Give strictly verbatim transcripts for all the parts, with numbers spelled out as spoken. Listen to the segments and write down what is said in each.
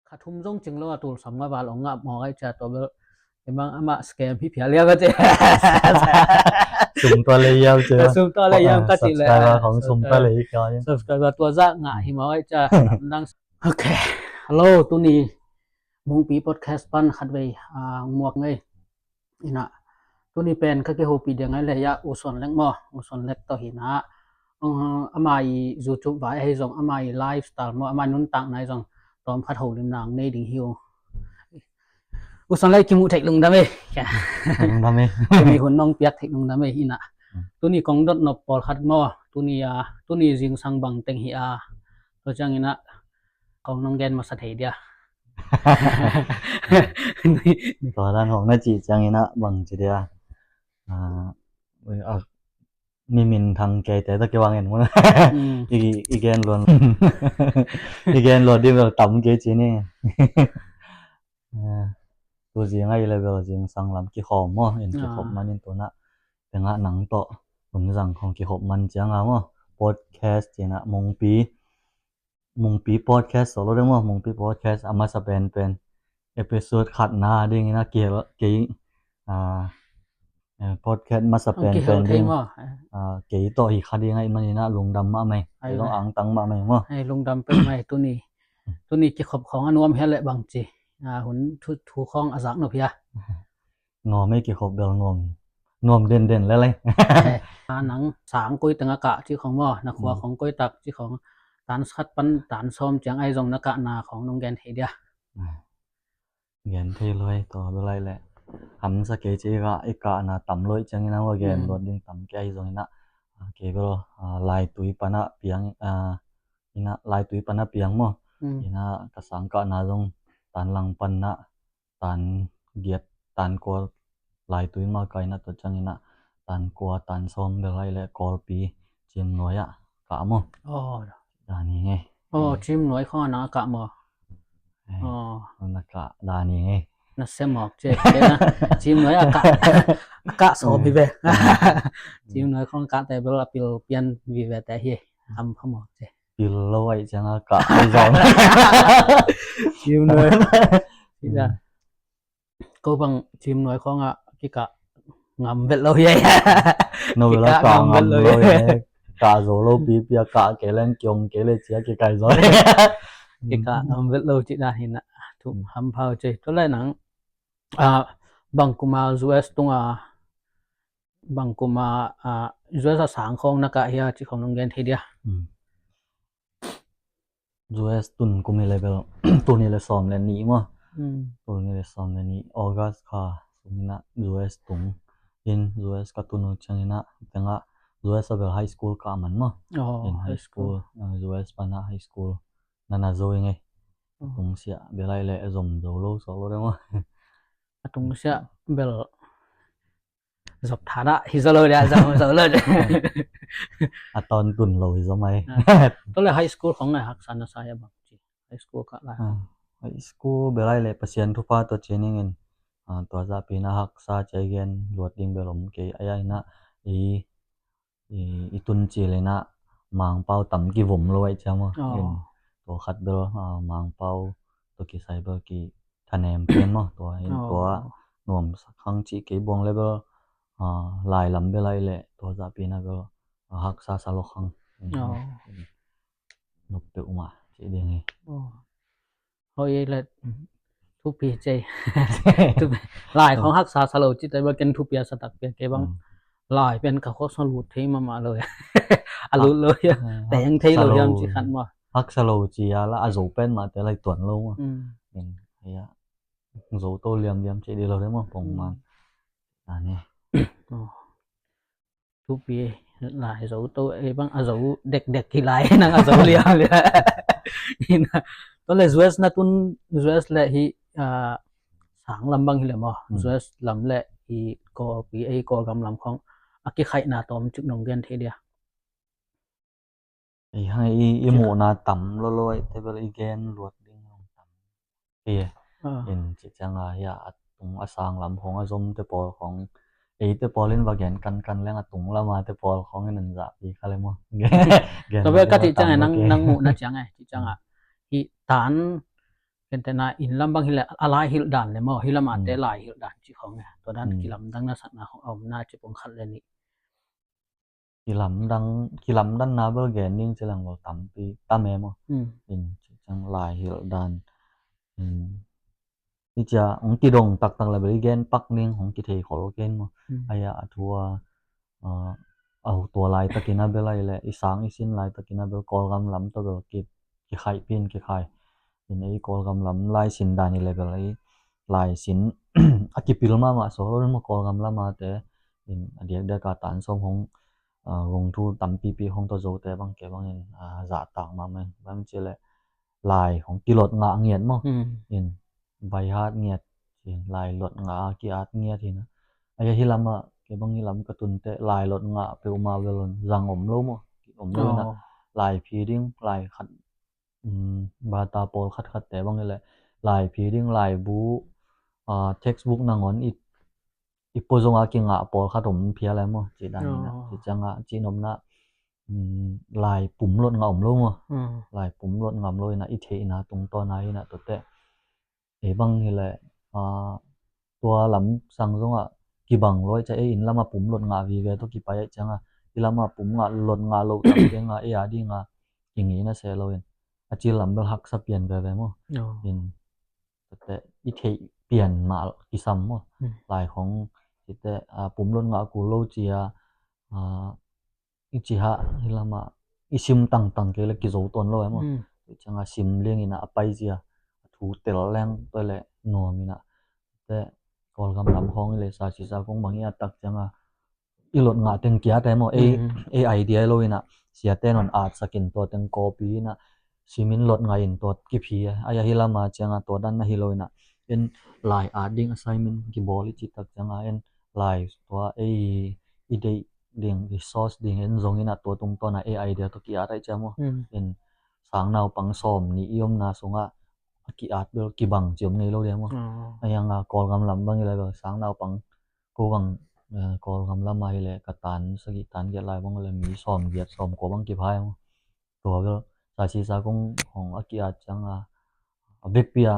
kha thum zong cing lo a tul sawmnga val ong ngah mawk ai cia tua bel. Kei bang amah scam hi phial liam a ci. Sum tua le yau ci. Sum tua le yau ka ci le. Subscriber khong sum tua le hi ka. Subscriber tua zah ngah hi mawk ai cia. Lamdang. Ok. Hello, tuni Mungpi podcast pan khat vei, ah, muak ngei. Ina, tuni pen ka kihopih ding ai le ya U Suan Lek maw, U Suan Lek tawh hi na. Ong, ama i YouTube vai ahi zong, ama i lifestyle maw, ama i nuntakna ahi zong, tawm khat ho limna ong nei ding hi ung. U Suan Lek kimuh theih lungdam e. Lungdam e. Tuni hun nong piak theih lungdam e ina. Hmm. Tuni kong dot nop pawlkhat maw, tuni a, tuni zingsang bang teng hi a. Tua ciang ina, kong nong gen masa thei dia. Tua dan hong na cih ciang ina bang ci dia. Ah, ah, mi minthang kei te ta kei wang en mun. Mm. I, i gen luan. I gen luan di bel tam kei ci ni. Ah, tu zing ai le bel zingsang lam kikhawm maw. In kikhop man in tu na. Tengah nang tawh. Hun zang khong kikhop man ciang a maw. Podcast ci na Mungpi. Mungpi podcast solo ding maw, Mungpi podcast a masa penpen episode khatna ding ina kei, kei, ah, eh, podcast masa penpen ding, ah, kei tawh hi kha ding ahih man ina lungdam mahmah hi. Kei zong angtang mahmah hi maw. Ai, lungdam peuhmah hi tuni. Tuni kikhop khong a nuam hia le bang ci. Ah, hun thu, thu khong a zak nop hia. Nuam ei kikhop bel nuam. Nuam denden lel ei. Eh, a nang sang koi teng a kah cih khong maw, na khua khong koi tak cih khong. Tan khat pan tan sawm ciang ai zong na kahna khong nong gen thei dia. Gen thei lo ei, tua bel ai le. Hamsa kei ci i kah, i kahna tam lo ei ciang ina wa gen luat ding tam kei ai zong ina. Ah, kei bel, ah, Laitui pan a piang, ah, ina Laitui pan a piang maw. Mm. Ina ka sang kahna zong tan lang pan na tan giat, tan kua Laitui mah ka ina tua ciang ina tan kua, tan sawm bel ai le Kawlpi Cim Nuai ah kah maw. Oh. Dan hi ngei. Oh, Cim Nuai khong a na kah maw. Eh, oh. Na kah dan hi ngei. Na sem mawk ci. Cim Nuai ah kah, kah sawm hi ve. Cim Nuai khong kah te bel a pil pian vive te hi. Ham pha mawk ci. Pil lo ai ciang a kah ai zong. Cim Nuai. Ko bang Cim Nuai khong a kikah ngam vet lo hi. No vet lo, kikah kah ngam vet lo hi. Kah zo lo pipi a kah kei leng kiong kei le cia kikah zo. Kikah ngam vet lo ci dan hi na. Thu ham phau ci. Tua le nang, ah, bang kum a U S tung a, bang kum a, ah, U S a sang khong na kah hia ci khong nong gen thei dia. U S tun kum hi le bel, tun hi le sawm le nih maw. Tun hi le sawm le nih, August kha sung ina U S tung. In U S ka tun uh ciang ina, tengah U S a bel high school kah man maw. Oh, in high school, ah, U S pan a high school na na zo i ngei. Tung siah bel ai le zom zo lo sawk lo de maw. A tung siah bel zop thadah hi zo lo dia, zop zo lo dia. A tawn tun lo hi zo mai. Tua le high school khong nai haksa na sa hia bang ci. High school kah lai. Ah, high school bel ai le Pasian thupha tua ci ning in. Ah, tua zahpi na haksa ci ai gen luat ding bel om kei ai ai na i, i, i tun ci le na Mangpau tam kivum lo ai cia maw. Oh. In tua khat bel, ah, Mangpau tua kisai bel ki thanem pen maw, tua in tua nuam sak hang cih kei buang le bel, ah, lai lam bel ai le tua zahpi na bel, ah, haksa sa lo hang. Nop peuh mah cih ding hi. Hoi ei le thupi cei. Lai khong haksa sa lo cih te bel ken thupi a sa tak pia kei bang. Lai pen ka khawk sa lut thei mahmah lo. A lut lo hiam. Teng thei lo hiam cih khat maw. Haksa lo ci a la a zo pen mah te lai tuan lo maw. Zo to liamliam cih di lo de maw pong man. Ane. Thupi lai zo to ei bang a zo dekdek hi lai nang a zo liamliam. Tua le U S na tun U S le hi, ah, sang lam bang hi le maw. U S lam le hi Kawlpi ei Kawlgam lam khong a kikhaihna tawm cik nong gen thei dia. I hang i, i muhna tam lolo ai te bel i gen luat ding hong tam. I, in ci ciang a hia a tung a sang lam hong a zom te pawl hong. Ei te pawl in va gen kankan leng a tung lam a te pawl hong in an zahpi kha le maw. Tua bel ka ci ciang a nang, nang muhna ciang a ci ciang a hi tan Kente na inn lam bang hi le a lai hilh dan le maw, hi lam a te lai hilh dan ci khong e. Tua dan kilamdang na sakna khong a om na ci pong khat le nih. Kilamdang, kilamdan na bel gen ding ci leng lo tampi tam e maw. In ci ciang lai hilh dan. Hi cia hong kidong taktak le bel i gen pak ding hong kithei khol kei maw. Ai a thu a, a tua laitakin a bel ai le i sang i sin laitakin a bel Kawlgam lam tawh bel ki, kikhaih pin kikhai. In ei Kawlgam lam lai sin dan i le bel ei lai sin a kipil mahmah sawh lo maw Kawlgam lam a te. In a diakdiak a tan sawm hong, a, gong thu tampipi hong tawh zote bang ke bangin, a, zahtak mahmah in bang ci le lai hong kilot ngah ngiat maw. In by heart ngiat, lai lot ngah a ki-at ngiat hi na. Ai a hi lam a, ke bang hi lam ka tunte lai lot ngah peuhmah vel on zang om lo maw. Om lo hi na. Lai phi ding, lai khat, bata pawl khat khatte bang hi le lai phi ding, lai bu, a, textbook nangawn i, i pua zong a kingah pawl khat om phial e maw. Ci dan hi na. Ci ciang a, ci nopna, lai pum lot ngah om lo maw. Lai pum lot ngah om lo hi na, i theihna tungtawn a hi na tuate. Ei bang hi le, a, tua lam sang zong a kibang lo ai cia ei inn lam a pum lot ngah vive tawh kipai ai ciang a, i lam a pum ngah lot ngah lo tam keng a, ei a ding a kingi na seh lo in. A cil lam bel haksa pian veve maw. In tuate i theih pian mah kisam maw. Lai khong cite, a, pum lot ngah kul lo cia, a, i ci hah hi lam a i sim tangtang kei le kizo tawn lo e maw. Hi ciang a sim liang in a pai cia, a thu tel leng tua le nuam in a. Te Kawlgam lam khong i le sa si sa kong bang i a tak ciang a i lot ngah teng kia te maw, ei, ei idea lo in a, siate non at sakin tua teng copy in a, simin lot ngah in tua kiphi a, ai a hi lam a ciang a tua dan na hi lo in a, en lai at ding assignment kibawl i ci tak ciang a, en lai tua ei i deih ding, i source ding en zong in a tua tungtawn a ei idea tua ki-at ai cia maw. En sang naupang sawm nih i omna sung a, a ki-at bel kibang ci om ngei lo dia maw. Ai a nga Kawlgam lam bang i la bel sang naupang ko bang, eh, Kawlgam lam a hi le ka tan sagih tan giat lai bang le mi sawm giat sawm ko bang kiphai maw. Tua bel sa si sa kong hong a ki-at ciang a, a vekpi a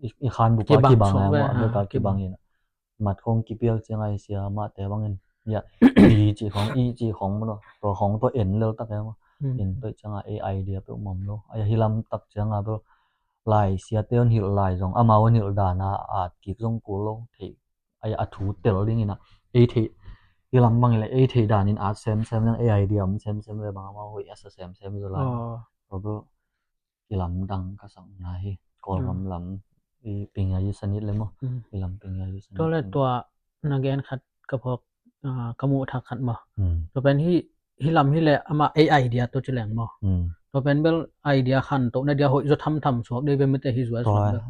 i, i khan bup a kibang a maw, a vek a kibang in a. Mat khong kipiak ciang a i sia mahte bang in, ya, di ci khong, i ci khong maw, tua khong tua en lel tak e maw. In tua ciang a ei idea peuh mawm lo. Ai a hi lam tak ciang a bel lai siate on hilh lai zong amau on hilh dan a at kik zong kul lo thei. Ai a thu tel ding in a ei thei, i lam bang i le ei thei dan in at semsem leng ei idea om semsem le bang amau hoih a sa semsem zo lai. Tua bel kilamdang ka sakna hi. Kawlgam lam i ping a i sanit le maw. I lam ping a i sanit. Tua le tua na gen khat ka phawk, ah, ka muh thak khat maw. Tua pen hi, hi lam hi le amah ei idea tua ci leng maw. Tua pen bel idea khan toh na dia hoih zaw thamtham suak dei ve mete hi zuai suak bel.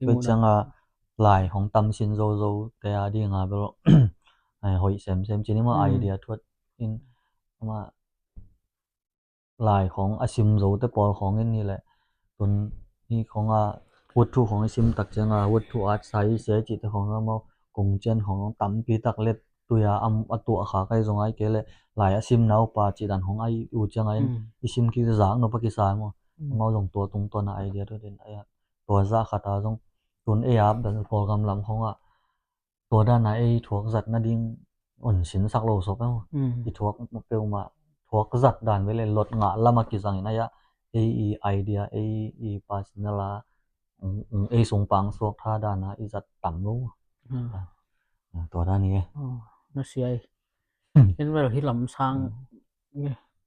Tua ciang a lai hong tam sin zozo te a ding a bel hoih semsem ci ni maw idea thuat in amah lai khong a sim zo te pawl khong in hi le tun hi khong a word thu khong i sim tak ciang a word thu at sa i sia i cih te khong a maw kong cian khong tampi tak let tui a am a tuah kha kai zong ai ke le lai a sim nau pa cih dan khong ai u ciang a in i sim kik zak no pa kisa maw. Amau zong tua tungtawn a idea thu den ai a tua zah khat a zong tun ei ap dan Kawlgam lam khong a tua dan a ei thuak zat nading on sinsak lo sawk e maw. I thuak peuhmah thuak zat dan ve le lot ngah lam a kizang in ai a ei i idea ei i personal a ei sung pang suak tha dan a i zat tam lo. Tua dan i e. Na sia i. In vel hi lam sang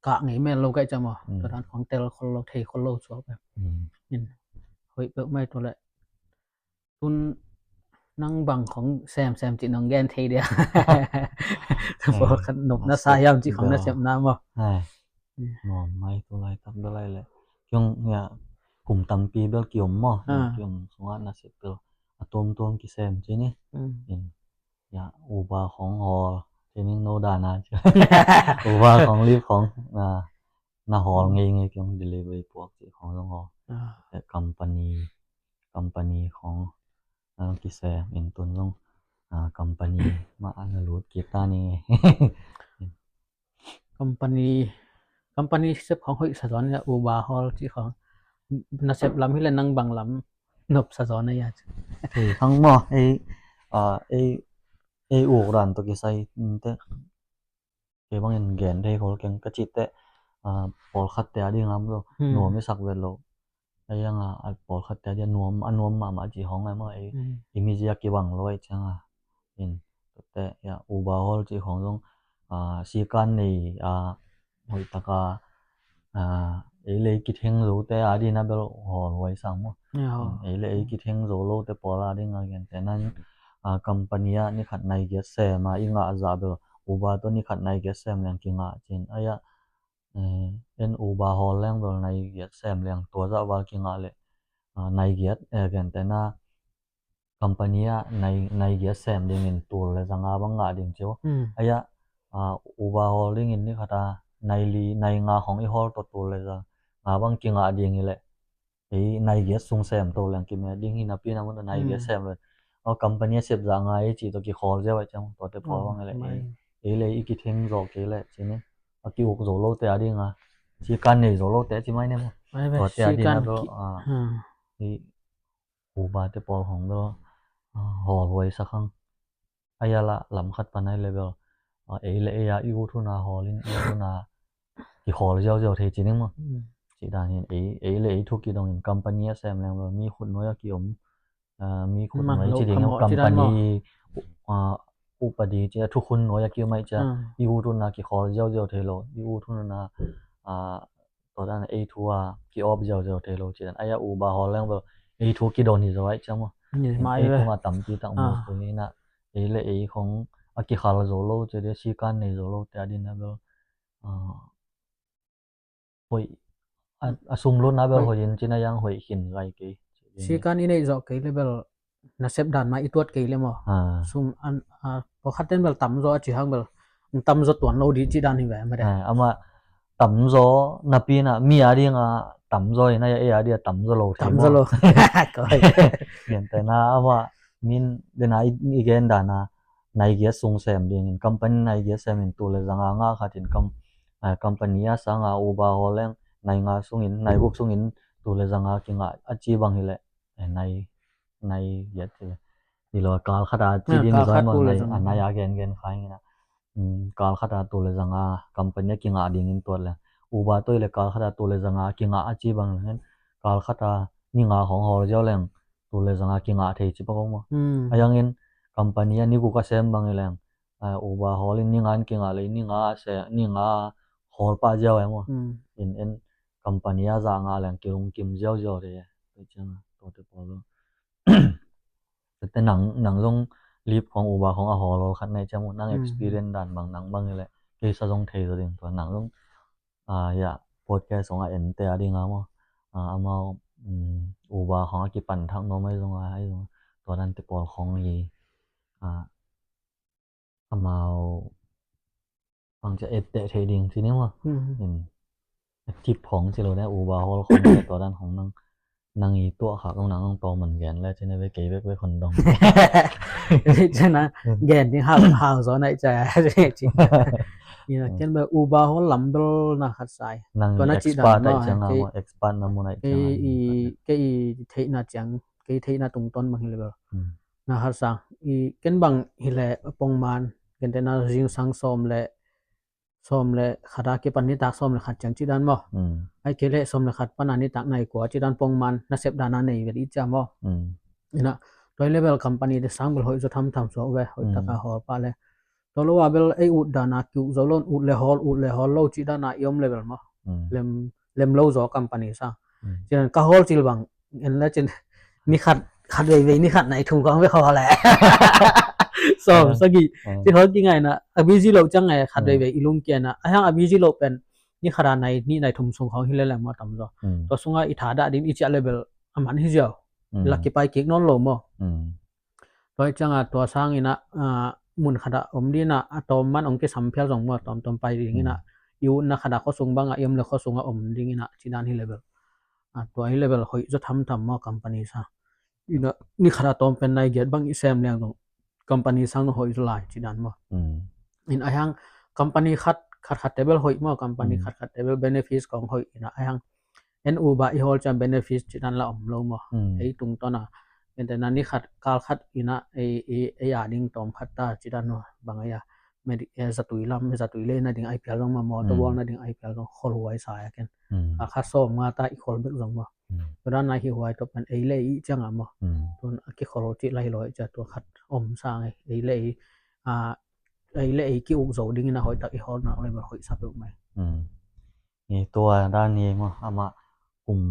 kah ngei mel lo kai ca maw. Tua dan khong tel khol lo thei khol lo suak e. In hoih peuhmah i tua le tun nang bang khong semsem cih nong gen thei dia. Pawl khat nop na sa hiam cih khong na sepna maw. Nuam mai tu laitak bel ai le kiong ya kum tampi bel kiom maw. Kiom sungah na sep bel a tuamtuam kisem ci ni. Ya uba khong hawl ci ni no dana ci. Uba khong lip khong na hawl ngei ngei kiong delivery puak ci khong zong hawl. Company company khong a kisem in tun zong company mah a na lut kik ta ni. Company company sep khong hoih sa zon ya uba hawl ci khong na sep lam hi le nang bang lam Nopsa zaw na ia. Thei khang maw, ei, a, ei, ei uk dan tawh kisai, mm, te, kei bangin gen thei khol keng ka cih teh, a, pawlkhatte a ding lam lo, hmm, nuam i sak vet lo. Ei ang a, a pawlkhatte a ding a nuam, a nuam mahmah cih hong ai maw, ei, hmm, i mizia kibang lo ai ciang a. In, te, ia, Uber hawl cih hong zong, a, sikan nei, a, hoih taka, a, ei le ei kitheng zote a ding a bel hawl huai sang maw. Ia, hawl. Ei le ei kitheng zo lote pawl a ding a gentehna in, a, company ah ni khat nai giat sem a i ngah zah bel Uber tawh ni khat nai giat sem leng kingah cin. Aia, eh, en Uber hawl leng bel nai giat sem leng tua zah val kingah leh, a, nai giat, eh, gentehna company ah nai, nai giat sem dingin tul le zanga bang ngah ding cio. Hmm. Aia, a, Uber hawl dingin ni khat a nai li, nai nga hong i hawl tawh tul le zanga bang kingah ding i leh, ei nai giat sung sem to leng kime ding hi napi na mun tawh nai giat, hmm, sem le. A, company a sep zanga ei cih tawh kikhawl ziau ai ciang tuate pawl, oh, bang i leh, mai, ei, ei le i kitheng zo kei leh cini. A ki-uk zo lote a ding a, sikan nei zo lote ci mai ne maw. Mai ve, tuate a ding a sikan bel, ki-, a, hmm, ei Uber te pawl hong bel, a, hawl huai sak hang. Aia la lam khat pan ai le bel, a, ei le ei a i ut hun a hawl in, i ut hun a kihawl ziauziau thei ci ding maw. Hmm. Cih dan hin ei, ei le ei thu kidong in company a sem leng bel mi khut nuai a kiom, a, mi khut nuai ci ding, company, a, upadi ci a thukhun nuai a kiom ai cia, hmm, i ut hun a kihawl ziauziau thei lo, i ut hun a, a, tua dan ei thu a ki-op ziauziau thei lo ci dan. Aia Uber hawl leng bel ei thu kidon hi zo ai ciang maw. Ni, ei mai thu ve. Ei thu a tampi tak maw, ah, tu hi na. Ei le ei khong a kikhal zo lo ci dia, sikan nei zo lote a ding a bel, ah, hoih, a, a sum lutna bel hoih, hoih in cina yang hoih khin gai kei. Sikan i neih zawh kei le bel nasep dan mah i tuat kei le maw. Ah. Sum an, a, pawlkhat ten bel tamzaw a ci hang bel, tamzaw tuan lo dih ci dan hi ve, mah de. Ah, amah tamzaw napi na, mi a ding a tamzaw hi na, ei a ding a tamzaw lo thei maw. Tamzaw lo. Koi. Gentehna amah min dena i, i gen dan a nai giat sung sem dingin, company nai giat semin tul le zanga ngah khatin kam, ah, company a sanga Uber hawl leng nai nga sungin, nai guk sungin tul le zanga kingah a ci bang hi leh, eh, nai, nai giat ci le. Hi lo, kal khat a ci ding zaw maw, nai, a nai a gen gen khai ngina. Mm, kal khat a tul le zanga company a kingah dingin tuat le. Uber tawh i le kal khat a tul le zanga kingah a ci bang le hen. Kal khat a ni nga hong hawl ziau leng tul le zanga kingah thei ci pak hong maw. Hmm. A yangin company a ni guk a sem bang i leng, a, Uber hawl in ni nga in kingah le ni nga a se, ni nga hawl pah ziau e maw. Hmm. In, in company a zah ngah leng kilungkim ziauziau thei e. Tua ciang a, tuate pawl lo. Tete nang, nang zong Lyft khong Uber khong a hawl hawl khat nei ciam uh, nang experience dan bang nang bang i le kei sa zong thei zaw ding tua nang zong, ah, ya, podcast khong a ente a ding a maw, ah, amau, um, Uber khong a kipan thak nuam ai zong a, ai zong tua dan te pawl khong hi, ah, amau bang cia etteh thei ding ci ni maw. Hmm. In, a tip khong ci lo ne, Uber hawl khong ne, tua dan khong nang, nang i tuah khak, nang ang tawm man gen le ci ne ve, kei vek vek khon dong. Ci na, gen ding hau, hau zaw nai cia, ci. Ina, ken be Uber hawl lam bel na khat sai. Nang tua na ci expert dan ai maw, ciang a kei, maw, expert na mun ai kei ciang a i, kei i theihna ciang, kei theihna tungtawn bang hi le bel. Hmm. Na khat sang, i ken bang hi le pongman, gentehna zingsang sawm le, sawm le khat a kipan nitak sawm le khat ciang ci dan maw. Hmm. Ai kei le sawm le khat pan a nitak nai kua ci dan pongman, nasep dan a nei vet i cia maw. Hmm. Ina, tua i le bel company te sang bel hoih zaw thamtham suak ve, hoih taka hawl pah le. Tua lo a bel ei ut dan a ki-uk zo lo, ut le hawl, ut le hawl lo ci dan a i om le bel maw. Hmm. Lem, lem lo zaw company sang. Hmm. Ci dan ka hawl cil bang, en le cin, ni khat, khat veivei ni khat nai thum kong ve khaw le. Sawm sagih. Ci hawl kingaina, a busy lo ciang e, khat veivei i lungkiana. A hang a busy lo pen, ni khat a nai, ni nai thum sung khong hi le leng maw tamzaw. Tua sunga i thadah ding i ciah le bel, a man hi ziau. Lak kipai kik nawn lo maw. Tua i cianga, tua sangina, ah, mun khat a om dina, a tawm man ong kisam phial zong maw, tawm tawm pai dingina. I utna khat a khuasung banga, i om le khuasunga om dingina, ci dan hi le bel. A, tua hi le bel hoih zaw thamtham maw company sang. Ina, ni khat a tawm pen nai giat bang i sem leng zong company sang na hoih zaw lai ci dan maw. Mm. In a hang company khat, khat khat te bel hoih maw, company khat khat te bel benefits kong hoih ina a hang. En Uber i hawl ciang benefit ci dan la om lo maw. Hmm. Ei tungtawn a, en te na ni khat kal khat ina ei ei ei a ding tawm khat ta ci dan maw, bang ei a, medi eh, zatui lam, zatui le na ding ai pial zong maw, motor bawl na ding ai pial zong khol huai sa a ken. Hmm. A kha sawm nga ta i khol bek zong maw. Hmm. Tua dan a hi huai tawh pen ei le ei ciang a maw. Hmm. Tun a kikhol ci lai lo ei cia tua khat om sa ngai. Ei le ei, a, ei le ei ki uk zo ding ina hoih tak i hawl nak le maw hoih sa peuh mai. Hmm. Ni tua dan ni maw, amah kum,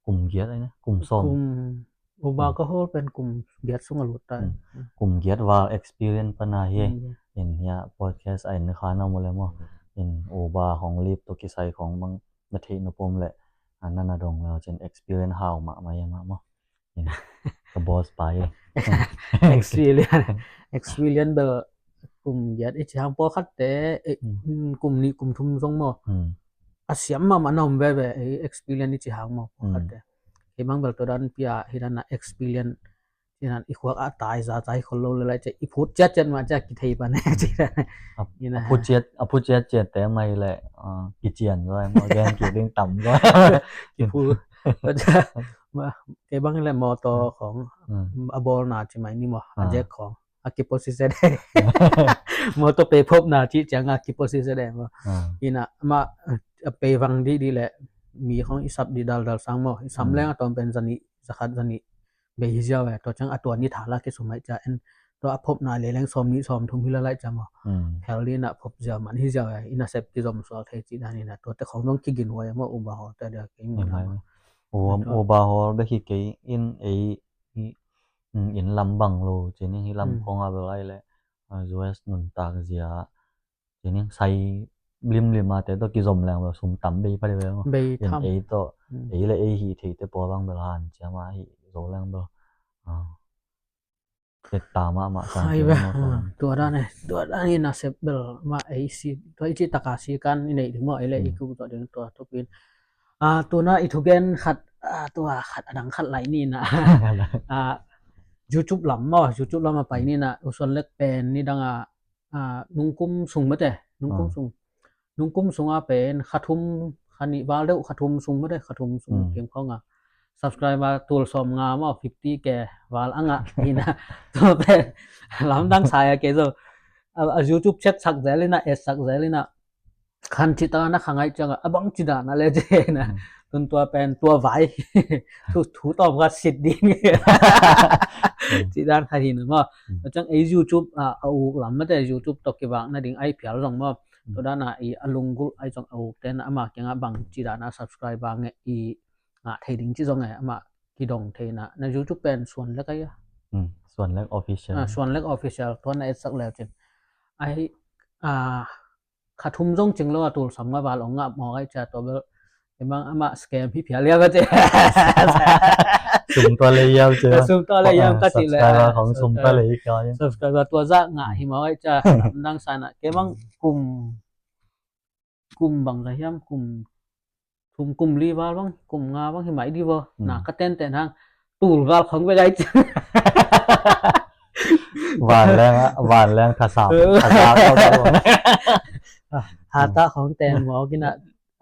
kum giat ai na, kum sawm. Kum, Uber ka hawl pen kum giat sung a lut ta. Hmm. Kum giat val experience pana hi. Hmm. In hia podcast a in kha na mu le maw. In Uber hong lip to kisai khong bang na thei na pom le, a na na dong le cin experience hau mahmah ia mahmah. Ka boss pa hi. Experience, experience bel kum giat i ci hang pawlkhat te, eh, kum nih kum thum zong maw. Hmm. A siam mahmah na om veve, eh, experience i ci hang maw pawlkhat te. Kei bang bel tua dan pia hi dan na experience hi dan i khuak a tai za tai khol lo le lai cia i phut ciat ciat mah cia kithei pan ci dan. A phut ciat, a phut ciat ciat te mai le, ah, kician zoi maw, gen kik ding tam zoi. Kiphut. Kei bang le motor khong a bawlna ci mai ni maw, a jack khong a kiposise de. Motor pe phopna ci ciang a kiposise de maw. Ina ma a pe vang di di le mi khong i sap di dal dal sang maw, i sam leng a tawm pen zani, zakhat zani bei hi ziau e, tua ciang a tua ni tha la kisum ai cia en tua a phopna le leng sawm ni sawm thum hi la lai cia maw. Phel di na phop ziau man hi ziau e, ina sep kizom sual thei ci dan ina tua te khong zong kigin huai maw, Uber hawl te dia kei mi na maw. Uber hawl bek hi kei in ei in lam bang lo, ci ning hi lam khong a bel ai le, ah, U S nuntak zia, ci ning sai limlim a te tawh kizom leng bel sum tam bei pha de bel maw. Bei tham. Ei tawh, ei le ei hi thei te pawl bang bel han cia ma hi zo leng bel. Ah. Teta mahmah sang. Hai ve. Tua dan e, tua dan hi na sep bel ma ei si, tua i ci taka si kan i nei ding maw, ei le i kuk tawh ding tua tupin. Ah, tuna i thugen khat, ah, tua khat adang khat lai ni na. Ah, YouTube lam maw, YouTube lam a pai ni na, U Suan Lek pen ni dang a, ah, nungkum sung mate, nungkum sung. Nungkum sung a pen kha thum, kha nih val deuh kha thum sung mate, kha thum sung kim khong a. Subscriber tul sawm nga maw, fifty K val a ngah hi na. Tua pen lamdang sa a kei zo. A, a YouTube chat sak zel ina, et sak zel ina. Khan ci ta na kha ngai ciang a bang ci dan a le ci na. Tun tua pen tua vai. Thu, thu tawm kha sit ding. Ci dan kha hi na maw. Ciang ei YouTube a, a uk lam mate YouTube tawh kivak na ding ai phial zong maw. Tua dan a i a lunggulh ai zong a uk te na ama kiang a bang ci dan a subscriber nge i ngah thei ding ci zong e, ama kidong thei na. Na YouTube pen Suan Lek ai a. Suan Lek Official. Ah, Suan Lek Official, tua na et sak leu cin. Ai, ah, kha thum zong cing lo a tul sawm nga val ong ngah mawk ai cia tua bel. Kei bang ama scam hi phial liam a ci. Sum tua le yam ci. Sum tua le yam ka ci le. Subscriber khong sum tua le hi ka. Subscriber tua za ngah hi mawk ai cia. Lamdang sa na. Kei bang kum, kum bang za hiam, kum thum kum li val bang, kum nga bang hi mai di vo. Na ka ten ten hang. Tul val khong ve gai ci. Van leng, van leng tha sam, tha sam. Hata khong ten mawk ina,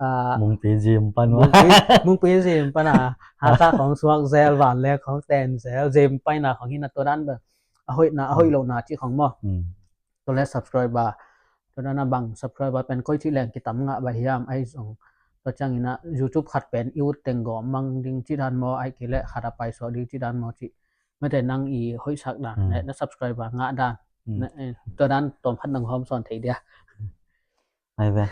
ah, Mungpi zim pan wa. Mungpi, Mungpi zim pan a, hata khong suak zel, van leng khong ten zel, zim paina khong hina tua dan bel. A hoih na, a hoih lo na ci khong maw. Tua le subscriber, tua dan a bang subscriber pen koi ci leng kitam ngah ba hiam ai zong. Tua ciang ina YouTube khat pen i ut teng gawm mang ding ci dan maw, ai kei le khat a pai suak ding ci dan maw ci. Mate nang i hoih sak dan, na subscriber ngah dan. Tua dan tawm khat nang hawm sawn thei dia. Ai ve.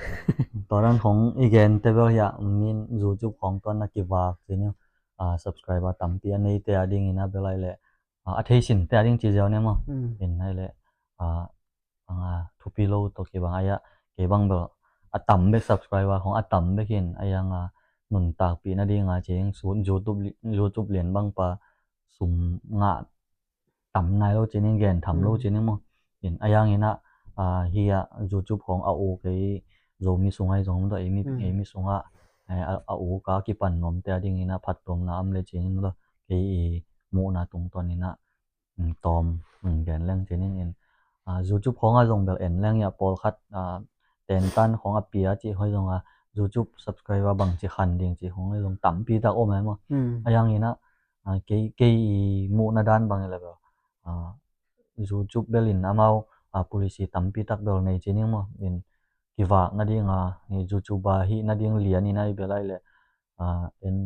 Tua dan khong i gen te bel hia, min YouTube khong tua na kivak ci ni, ah, subscriber tampi a nei te a ding ina bel ai le, ah, a thei sin te a ding ci ziau ne maw. In ai le, ah, anga thupi lo tawh kibang ai a, kei bang bel a tam bek subscriber khong a tam bek in ai anga nuntakpih na ding a ci ding YouTube, YouTube lian bang pa sum ngah tam nai lo ci ning, gen tham lo ci ning maw. In a yang ina, ah, hi a YouTube khong a u kei Zomi sung ai zong maw, ei mi, ei mi sung a, eh, a, a u ka kipan nuam te a ding ina phattuamna am le ci ning maw, kei i muhna tungtawn ina, mm, tawm, mm, gen leng ci ning in, ah, YouTube khong a zong bel en leng ia pawlkhat, ah, tentan khong a pia ci hoi zong a, YouTube subscriber bangci khan ding ci khong zong tampi tak om e maw. A yang ina, kei, kei i muhna dan bang i le bel, YouTube bel in amau policy tampi tak bel nei ci ning maw. In kivak nading a, YouTube a hih nading lian ina i bel ai le, en,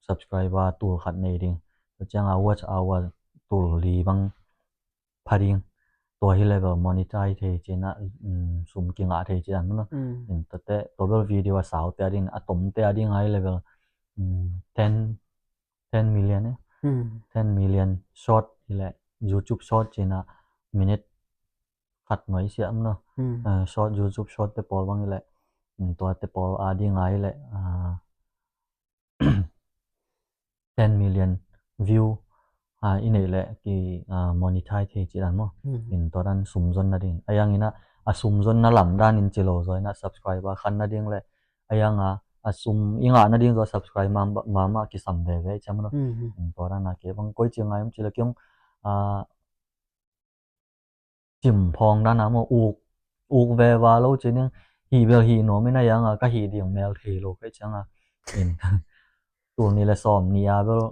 subscriber tul khat nei ding. Tua ciang a watch hour tul li bang pha ding. Tua hi level monetize thei cina, sum kingah thei cina maw. In tua te, tua bel video a sau te a ding, a tom te a ding a hi level ten, ten million e. Ten million short hi le, YouTube short cina minute khat noi siam no. Short, YouTube short te pawl bang hi le, tua te pawl a ding a hi le, ten million view i neih le ki monetize thei ci dan maw. In tua dan sumzon nading a yang ina, a sumzon na lam dan in ci lo zaw ina, subscriber khan nading le a yang a, a sum i ngah nading zaw subscriber mama kisam veve i ciam maw. In tua dan a kei bang koi ci ngai om ci le kiong cimphawng dan a maw, uk, uk veva lo ci ning, hih bel hih nuam ina yang a ka hih ding mel thei lo kei ciang a. In tul ni le sawm ni a bel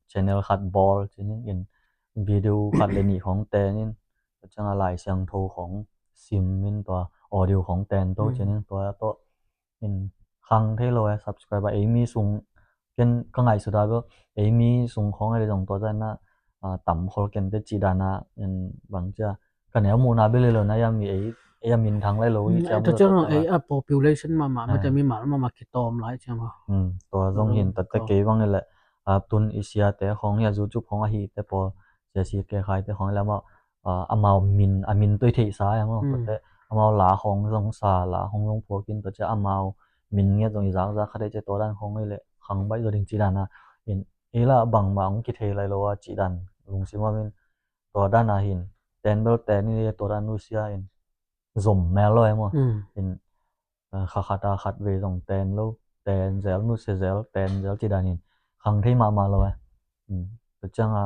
channel khat bawl ci ning, in video khat le nih khong ten in, ciang a Lai Siangtho khong sim in tua audio khong ten to ci ning, tua tawh in khang thei lo e subscriber. Ei mi sung, ken ka ngaihsut a bel ei mi sung khong ei le zong tua zan a tam khol ken te ci dan a, in bang cia ka neu muhna bel ei lo na, ei a mi, ei a min thang lai lo i ciam lo. Tua ciang ei a population mama mate mi mal mama kitawm lai ciam a. Tua zong hin tua te kei bang i le tun i sia te khong hi a, YouTube khong a hi te pawl, sia si ke khai te khong i le maw, amau min, a min tui theihsa e maw. Tua te amau la khong zong sa, la khong zong phuakin tua cia amau min ngiat zong i zakzak khat ei cia tua dan khong ei le khang baih zaw ding ci dan a. In ei la bangmah hong kithei lai lo a ci dan lungsim a min tua dan a hin ten bel ten i tua dan nusia in zom mel lo e maw. In kha khat a khat vei zong ten lo, ten zel, nusia zel, ten zel ci dan in khang thei mahmah lo e. Tua ciang a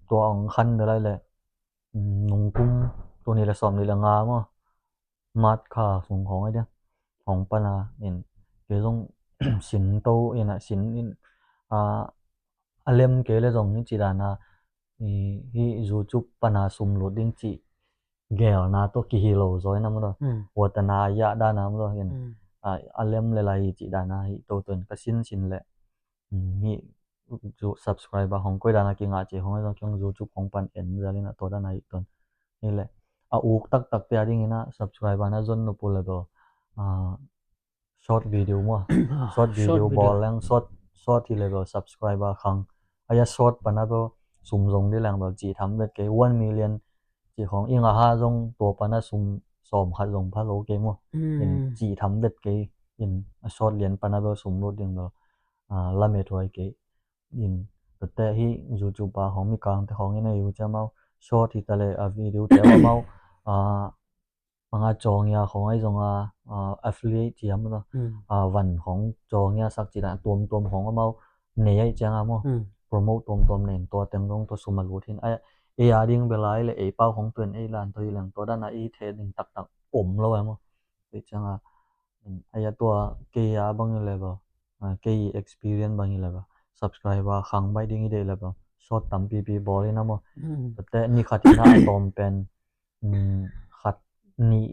tua hong khan bel ai le nungkum tul ni le sawm ni le nga maw, March kha sung khong ai dia hong pan a in kei zong sin to in a sin in a lem kei le zong ni ci dan a hih YouTube pan a sum lut ding ci gelna to kihi lo zaw ina maw. Watana ya dan a maw in a lem le lai ci dan a hih to to in ka sin sin le hih subscriber hong koi dan a kingah ci hong zong kiong YouTube hong pan en zel ina tua dan a hih ton. Hi le a uk taktak te a ding ina subscriber na zon nupu level short video maw. Short video bawl leng short, short hi level subscriber khang. A ya short pan a bel sum zong di leng bel ci tham vet kei, one million ci khong i ngah a zong tua pan a sum sawm khat zong pha lo kei maw. In ci tham vet kei, in a short lian pan a bel sum lut ding bel lamet huai kei. In tua te hih YouTube a khong Mikang te khong ina i u cia mau short hi ta le a video te a mau a panga cawngia khong ai zong a affiliate ci a maw, a van khong cawngia sak ci dan tuamtuam khong a mau nei ai ciang a maw, promote tuamtuam nei in tua teng zong tua sum a lut hin. Ei a ding bel ai le ei pau khong tuin ei lan tua hi leng tua dan a i the ding taktak om lo a maw. Ei ciang a ai a tua kei a bang i level, kei experience bang i level subscriber khang baih ding i deih level short tampipi bawl ina maw. Tua te ni khat ina a tawm pen khat nih,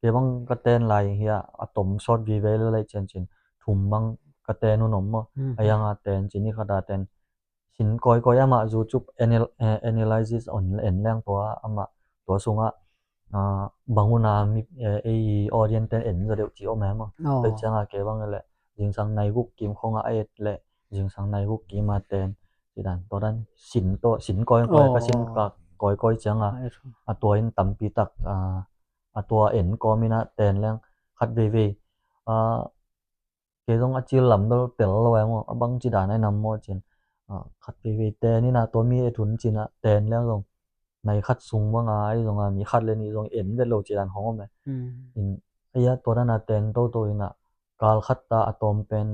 kei bang ka ten lai hi a, a tom short vive le lai ciancin thum bang ka ten un om maw. A yang a ten ci ni khat a ten sin kawikawi amah YouTube analysis on en leng tua amah tua sungah bang un a mi ei audience ten en zaw deuh ci om e maw. Tua ciang a kei bang le zingsang nai guk kim khong a a et le zingsang nai guk kim a ten ci dan tua dan sin to, sin kawikawi ka sin ka kawikawi ciang a a tua in tampi tak a tua en kawm ina ten leng khat veivei kei zong a cil lam bel tel lo e maw, a bang ci dan ai nam maw cin khat veivei ten ina tua mi et hun cina ten leng zong nai khat sung bang a ai zong a mi khat le nih zong en vet lo ci dan khong om e. In ai a tua dan a ten toto ina kal khat ta a tawm pen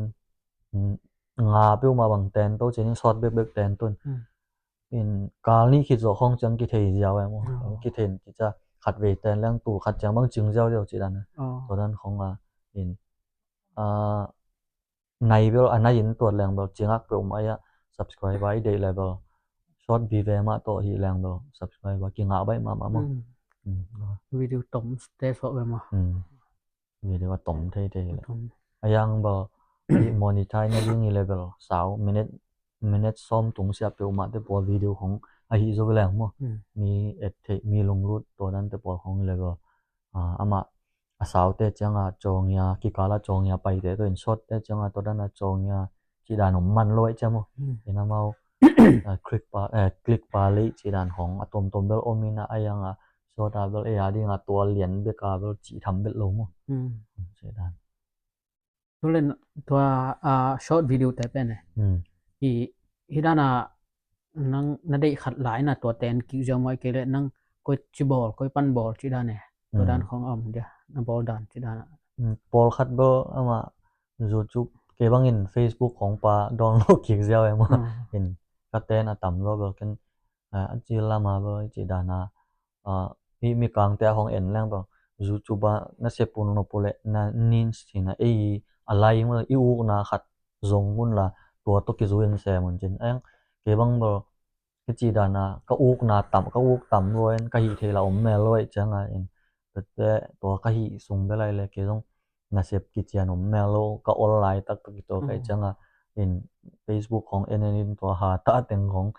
nga peuhmah bang ten to cin in short bekbek ten tun. In kal nih khit zawh khong ciang kithei ziau e maw. Kithei in kica khat vei ten leng tul khat ciang bang cing ziau ziau ci dan a. Tua dan khong a In, a, nai bel, a nai in tuat leng bel, cingak peuhmah a, subscriber i deih le bel, short video mah tawh hi leng bel, subscriber kingah baih mahmah maw. Mm. Mm, a. Video tom te suak ve maw. Mm. Video a tom thei thei le. A tom. A yang bel, i monetize na ding i le bel, sau, minute, minute sawm tung siap peuhmah te pawl video khong ahi zo leng maw. Mm. Mi et theih, mi lunglut tua dan te pawl khong i le bel. A, amah a saute cianga cawngia, kikala cawngia paite tawh in short te cianga tua dana cawngia cih dan om man lo aih cia maw. Hmm. In amau, a, click pa, eh, click pa lei cih dan khong a tuamtuam bel om in a, a yanga short a bel ei a dinga tua lian beka bel cih tham bel lo maw. Hmm. Cih dan. Tulen tua, a, short video te pen eh. Hmm. I, i dana nang na deih khat lai na tua ten kik ziau mai kei le nang koi ci bawl, koi pan bawl ci dan eh. Tua dan khong om dia, na bawl dan ci dan ah. Hmm. Pawl khat bel ama YouTube kei bangin Facebook khong pa download kik ziau eh maw. Hmm. In ka ten a tam lo bel ken, a, a ci lama bel ci dan a, a, i mi kangte a hong en leng bang YouTube a na sep un nop uh leh na nin sina ei a lai maw i ukna khat zong un la tua tawh kizui in sem un cin. Eng kei bang bel ka ci dan a ka ukna tam, ka uk tam lua in ka hih thei la om mel lua i cianga in. Tete tua ka hih sung bel ai le kei zong nasep kician om mel lo ka ol lai tak ka kituak ka i cianga in Facebook khong en en in tua ha ta teng khong,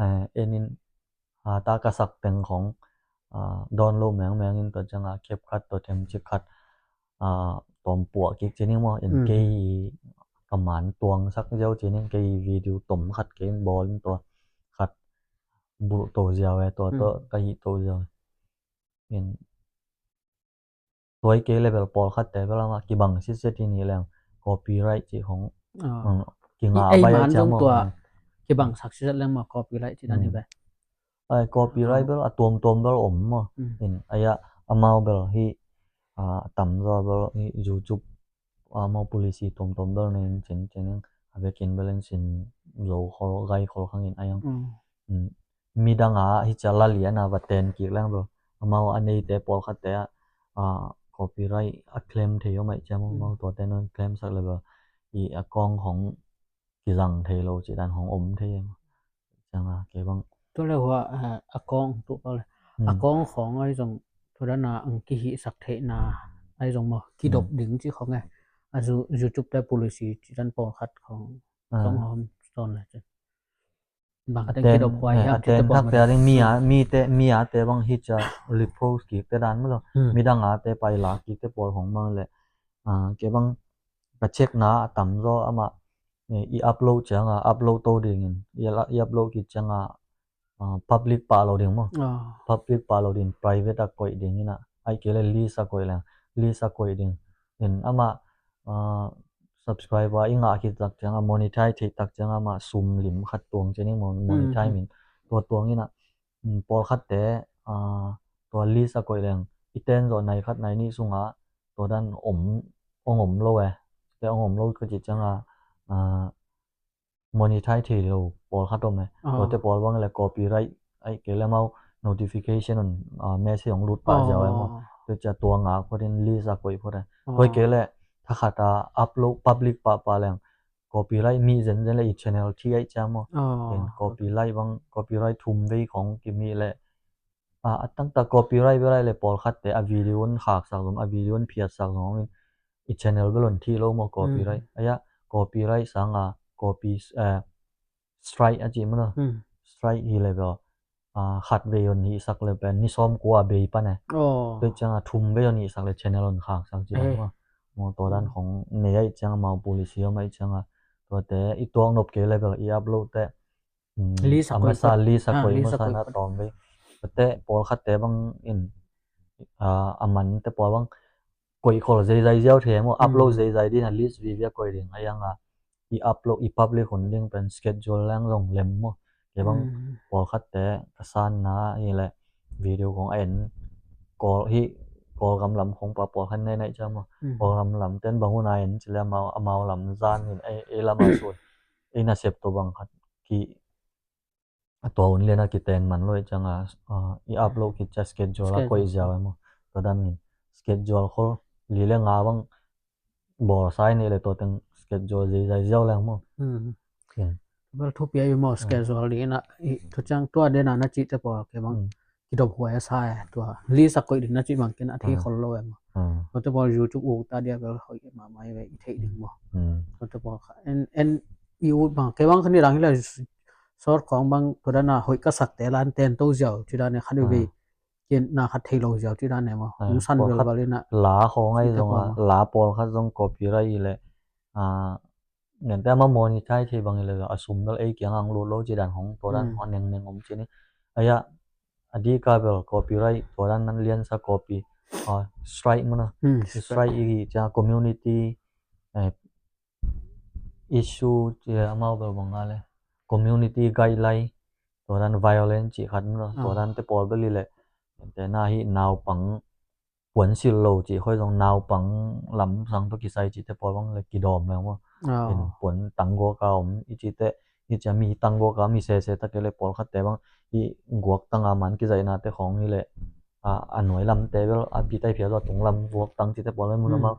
eh, en in ha ta ka sak teng khong, a, download mengmeng in tua cianga kep khat tua them cik khat, a, tom puah kik cining maw in kei ka man tuang sak ziau cining kei video tom khat kei in bawl in tua khat bulh to ziau e tua tawh ka hih to ziau e. In tua i kei le bel pawlkhatte bel ama kibang sitset hi ni leng copyright cih khong, ah, um, kingah bai a ciang maw. Tua kibang sak sitset leng maw copyright cih dan hi ve. Ai, copyright bel a tuamtuam bel om maw. In ai a amau bel hi, ah, a tamzaw bel hi YouTube, ah, amau policy tuamtuam bel nei in cin cin in a vekin bel in sin zo khol gai khol khang in ai ang. Midang a hi cia lalian a va ten kik leng bel amau a neite pawlkhatte ah, ah, copyright a claim thei om aih ciam amau tuate non claim sak le bel i account khong kizang thei lo cih dan khong om thei em. Ciang a kei bang. Tua le hua, ah, account tu pau le. Account khong ai zong tua dan a ang kihih sak theihna ai zong maw kidop ding cih khong e. A zu-, YouTube te policy cih dan pawlkhat khong tong hom stone le cih. Bang a ten, kidop huai hiam a ten thak te a ding mi a, mi te, mi a te bang hi cia repost kik te dan maw lo. Midang a te paila kik te pawl hong bang le. Ah, kei bang ka check na a tamzaw amah, eh, i upload ciang a, upload to ding in, i la-, i upload kik ciang a, ah, public pah lo ding maw. Public pah lo ding, private a koih ding in a, ai kei le list a koih leng, list a koih ding. In amah, ah, subscriber i ngah khit tak ciang a, monetize theih tak ciang a, amah sum lim khat tuang ciang in mon-, monetize min tua tuang in a, um, pawlkhatte, ah, tua list a koih leng i ten zawh nai khat nai nih sungah tua dan om, ong om lo e. Te ong om lo ka cih ciang a, ah, monetize thei lo pawlkhat om e. Tuate pawl bang le copyright ai kei le amau notification on, ah, message ong lut pah ziau e maw. Tua cia tua ngak phot in list a koih phot e. Tua kei le thakhat a upload public pah pah leng copyright mi zenzen le i channel thi aih ciam maw. Copyright bang, copyright thum vei khong kimi le, ah, a tangtak copyright bel ai le pawlkhatte a video on khaksak zong, a video on phiatsak zong in i channel bel on thi lo maw copyright. Ai a copyright sang a copy, eh, strike a cih maw. Strike hi le bel, ah, khat vei on hihsak le pen ni sawm kua bei pan e. Tua ciang a thum vei on hihsak le channel on khaksak cih maw. Maw tua dan khong nei aih ciang a mau policy om aih ciang a tuate i tuak nop kei le bel i upload te. List a koih phot. List a koih phot. Masa na tawm vei. Tuate pawlkhatte bang in, ah, a mante pawl bang koih khol zeizai ziau thei maw, upload zeizai ding a list vive a koih ding a yang a i upload, i public hun ding pen schedule leng zong lem maw. Kei bang pawlkhatte ka sanna hi le video khong a en Kawl hi, Kawlgam lam khong pa pawlkhat nei naih ciam maw. Kawlgam lam ten bang hun a en ci le amau, amau lam zan hin ei, ei lam a suai. Ei nasep tawh bang khat ki a tua hun lian a kiten man lo i ciang a, ah, i upload kit cia schedule a koih ziau e maw. Tua dan in schedule khol li le nga bang bawlsa i neih le tua teng schedule zeizai ziau leng maw. Hmm. Bel thupi a i maw, schedule ding in a, i thuciang tua den a na cihte pawl kei bang kidop huai a sa e, tua list a koih ding na cih bang kei in a thei khol lo e maw. Tuate pawl YouTube uk ta dia bel hoih mahmah i ve, i theih ding maw. Tuate pawl kha en en i ut bang kei bang kha ni dang hi le sawt khawng bang tua dan a hoih ka sakte lan ten to ziau ci dan e kha ni ve. Kin na khat thei lo ziau ci dan e maw. Hong san velval in a la khawng ai zong a la pawlkhat zong copyright i le, a, ngen te ama monetize thei bang i le a sum bel ei kiang ang lut lo ci dan hong tua dan hong nengneng om ci ni. Aia a dika bel copyright tua dan nan liansa copy, a, strike maw na. Strike i hi cia community, eh, issue ci amau bel bang a le community guideline tua dan violence ci khat maw na. Tua dan te pawl bel i le te na hi naupang puansil lo ci khoi zong naupang lamsang tawh kisai ci te pawl bang le kidawm leng maw. Puan tang gawk a om i ci te i cia mi tang gawk a mi sese tak i le pawlkhat te bang i guak tang a man kizaihna te khawng i le, a, a nuai lam te bel a pi tai phia zaw tung lam guak tang ci te pawl le mun amau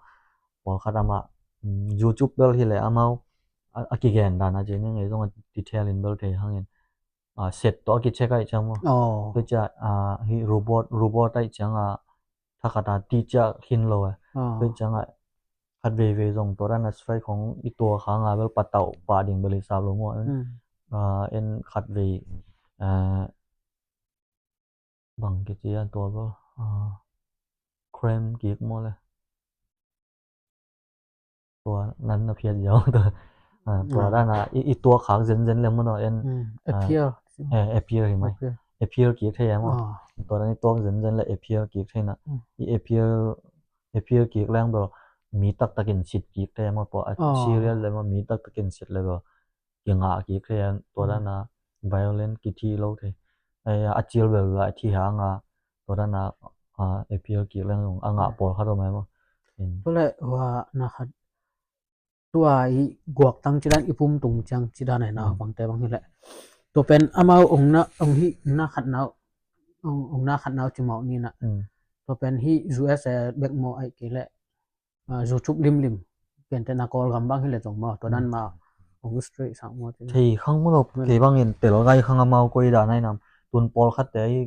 pawlkhat amah, mm, YouTube bel hi le amau a, a kigen dan a ci ni ngei zong a detail in bel thei hangin, a, set tawh a kicheck ai ciang maw. Tua cia, a, hi robot robot ai ciang a thakhat a ti cia khin lo e. Tua ciang a khat veivei zong tua dan a strike khong i tua khang a bel patauh pah ding bel i sap lo maw. A, en khat vei, a, bang kici a tua bel, a, cram kik maw le. Tua nan na phiat ziau tua. A, tua dan a i, i tuak khak zenzen le maw na en, a, appear. Eh, appear hi mai. Appear kik thei e maw. Tua dan i tuak zenzen le appear kik thei na. I appear, appear kik leng bel mi taktak in sit kik thei e maw. Tua a serial le maw mi taktak in sit le bel kingah kik thei a, tua dan a violent kithi lo thei. A, a cil bel a thi hang a tua dan a, a, appeal kik leng zong a ngah pawlkhat om ai maw. Tua le hua na khat tua i guak tang ci dan i pum tung ciang ci dan ai na bangte bang hi le. Tua pen amau ong na, ong hi na khat nau, ong, ong na khat nau ci mawk ni na. Tua pen hi U S A bek maw ai kei le. A, YouTube limlim. Piante na Kawlgam bang hi le zong maw, tua dan ma hong straight sang maw. Thei khang maw lo, thei bangin tel gai khang amau koi dan ai nam. Tun pawlkhatte hi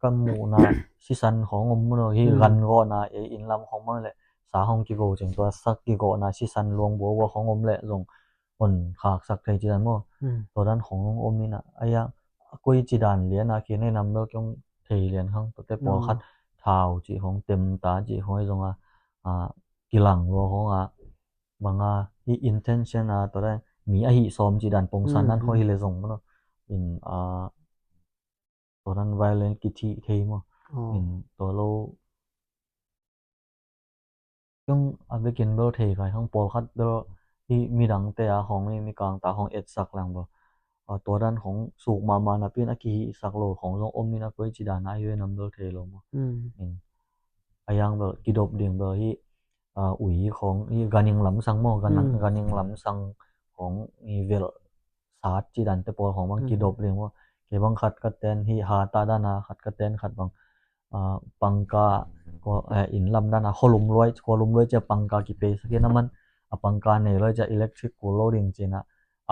ka muhna sisan khawng om maw lo, hi gan gawhna ei inn lam khawng bang le sa hong kigo ceng tua sak kigawhna sisan luang buabua khawng om le zong hon khaksak thei ci dan maw. Tua dan khawng om ina, ai a koi ci dan lian a khin ai nam bel kiong thei lian khang, tuate pawlkhat thau ci khawng, temta ci khawng ai zong a, a, kilang lua khawng a, bang a, i intention a, tua dan mi a hi sawm ci dan pongsan nan khawng hi le zong maw, in, a, tua dan violent kithi thei maw. In tua lo, kiong a bekin bel thei kai khang pawlkhat bel i midangte a khawng i mikangta khawng etsak lang bel. A, tua dan khawng suk mahmah napi in a kihisak lo khawng zong om in a koi ci dan a hi ve nam bel thei lo maw. In a yang bel kidop ding bel hi, a, ui khawng i ganing lamsang maw, ganing, ganing lamsang khawng i vel sat ci dan te pawl khawng bang kidop ding maw. Kei bang khat ka ten hi ha ta dan a khat ka ten khat bang a, pangka, ko, eh, inn lam dan a khualum luai, khualum luai cia pangka kipei sak in a man, a pangka nei luai cia electric kul lo ding cin a,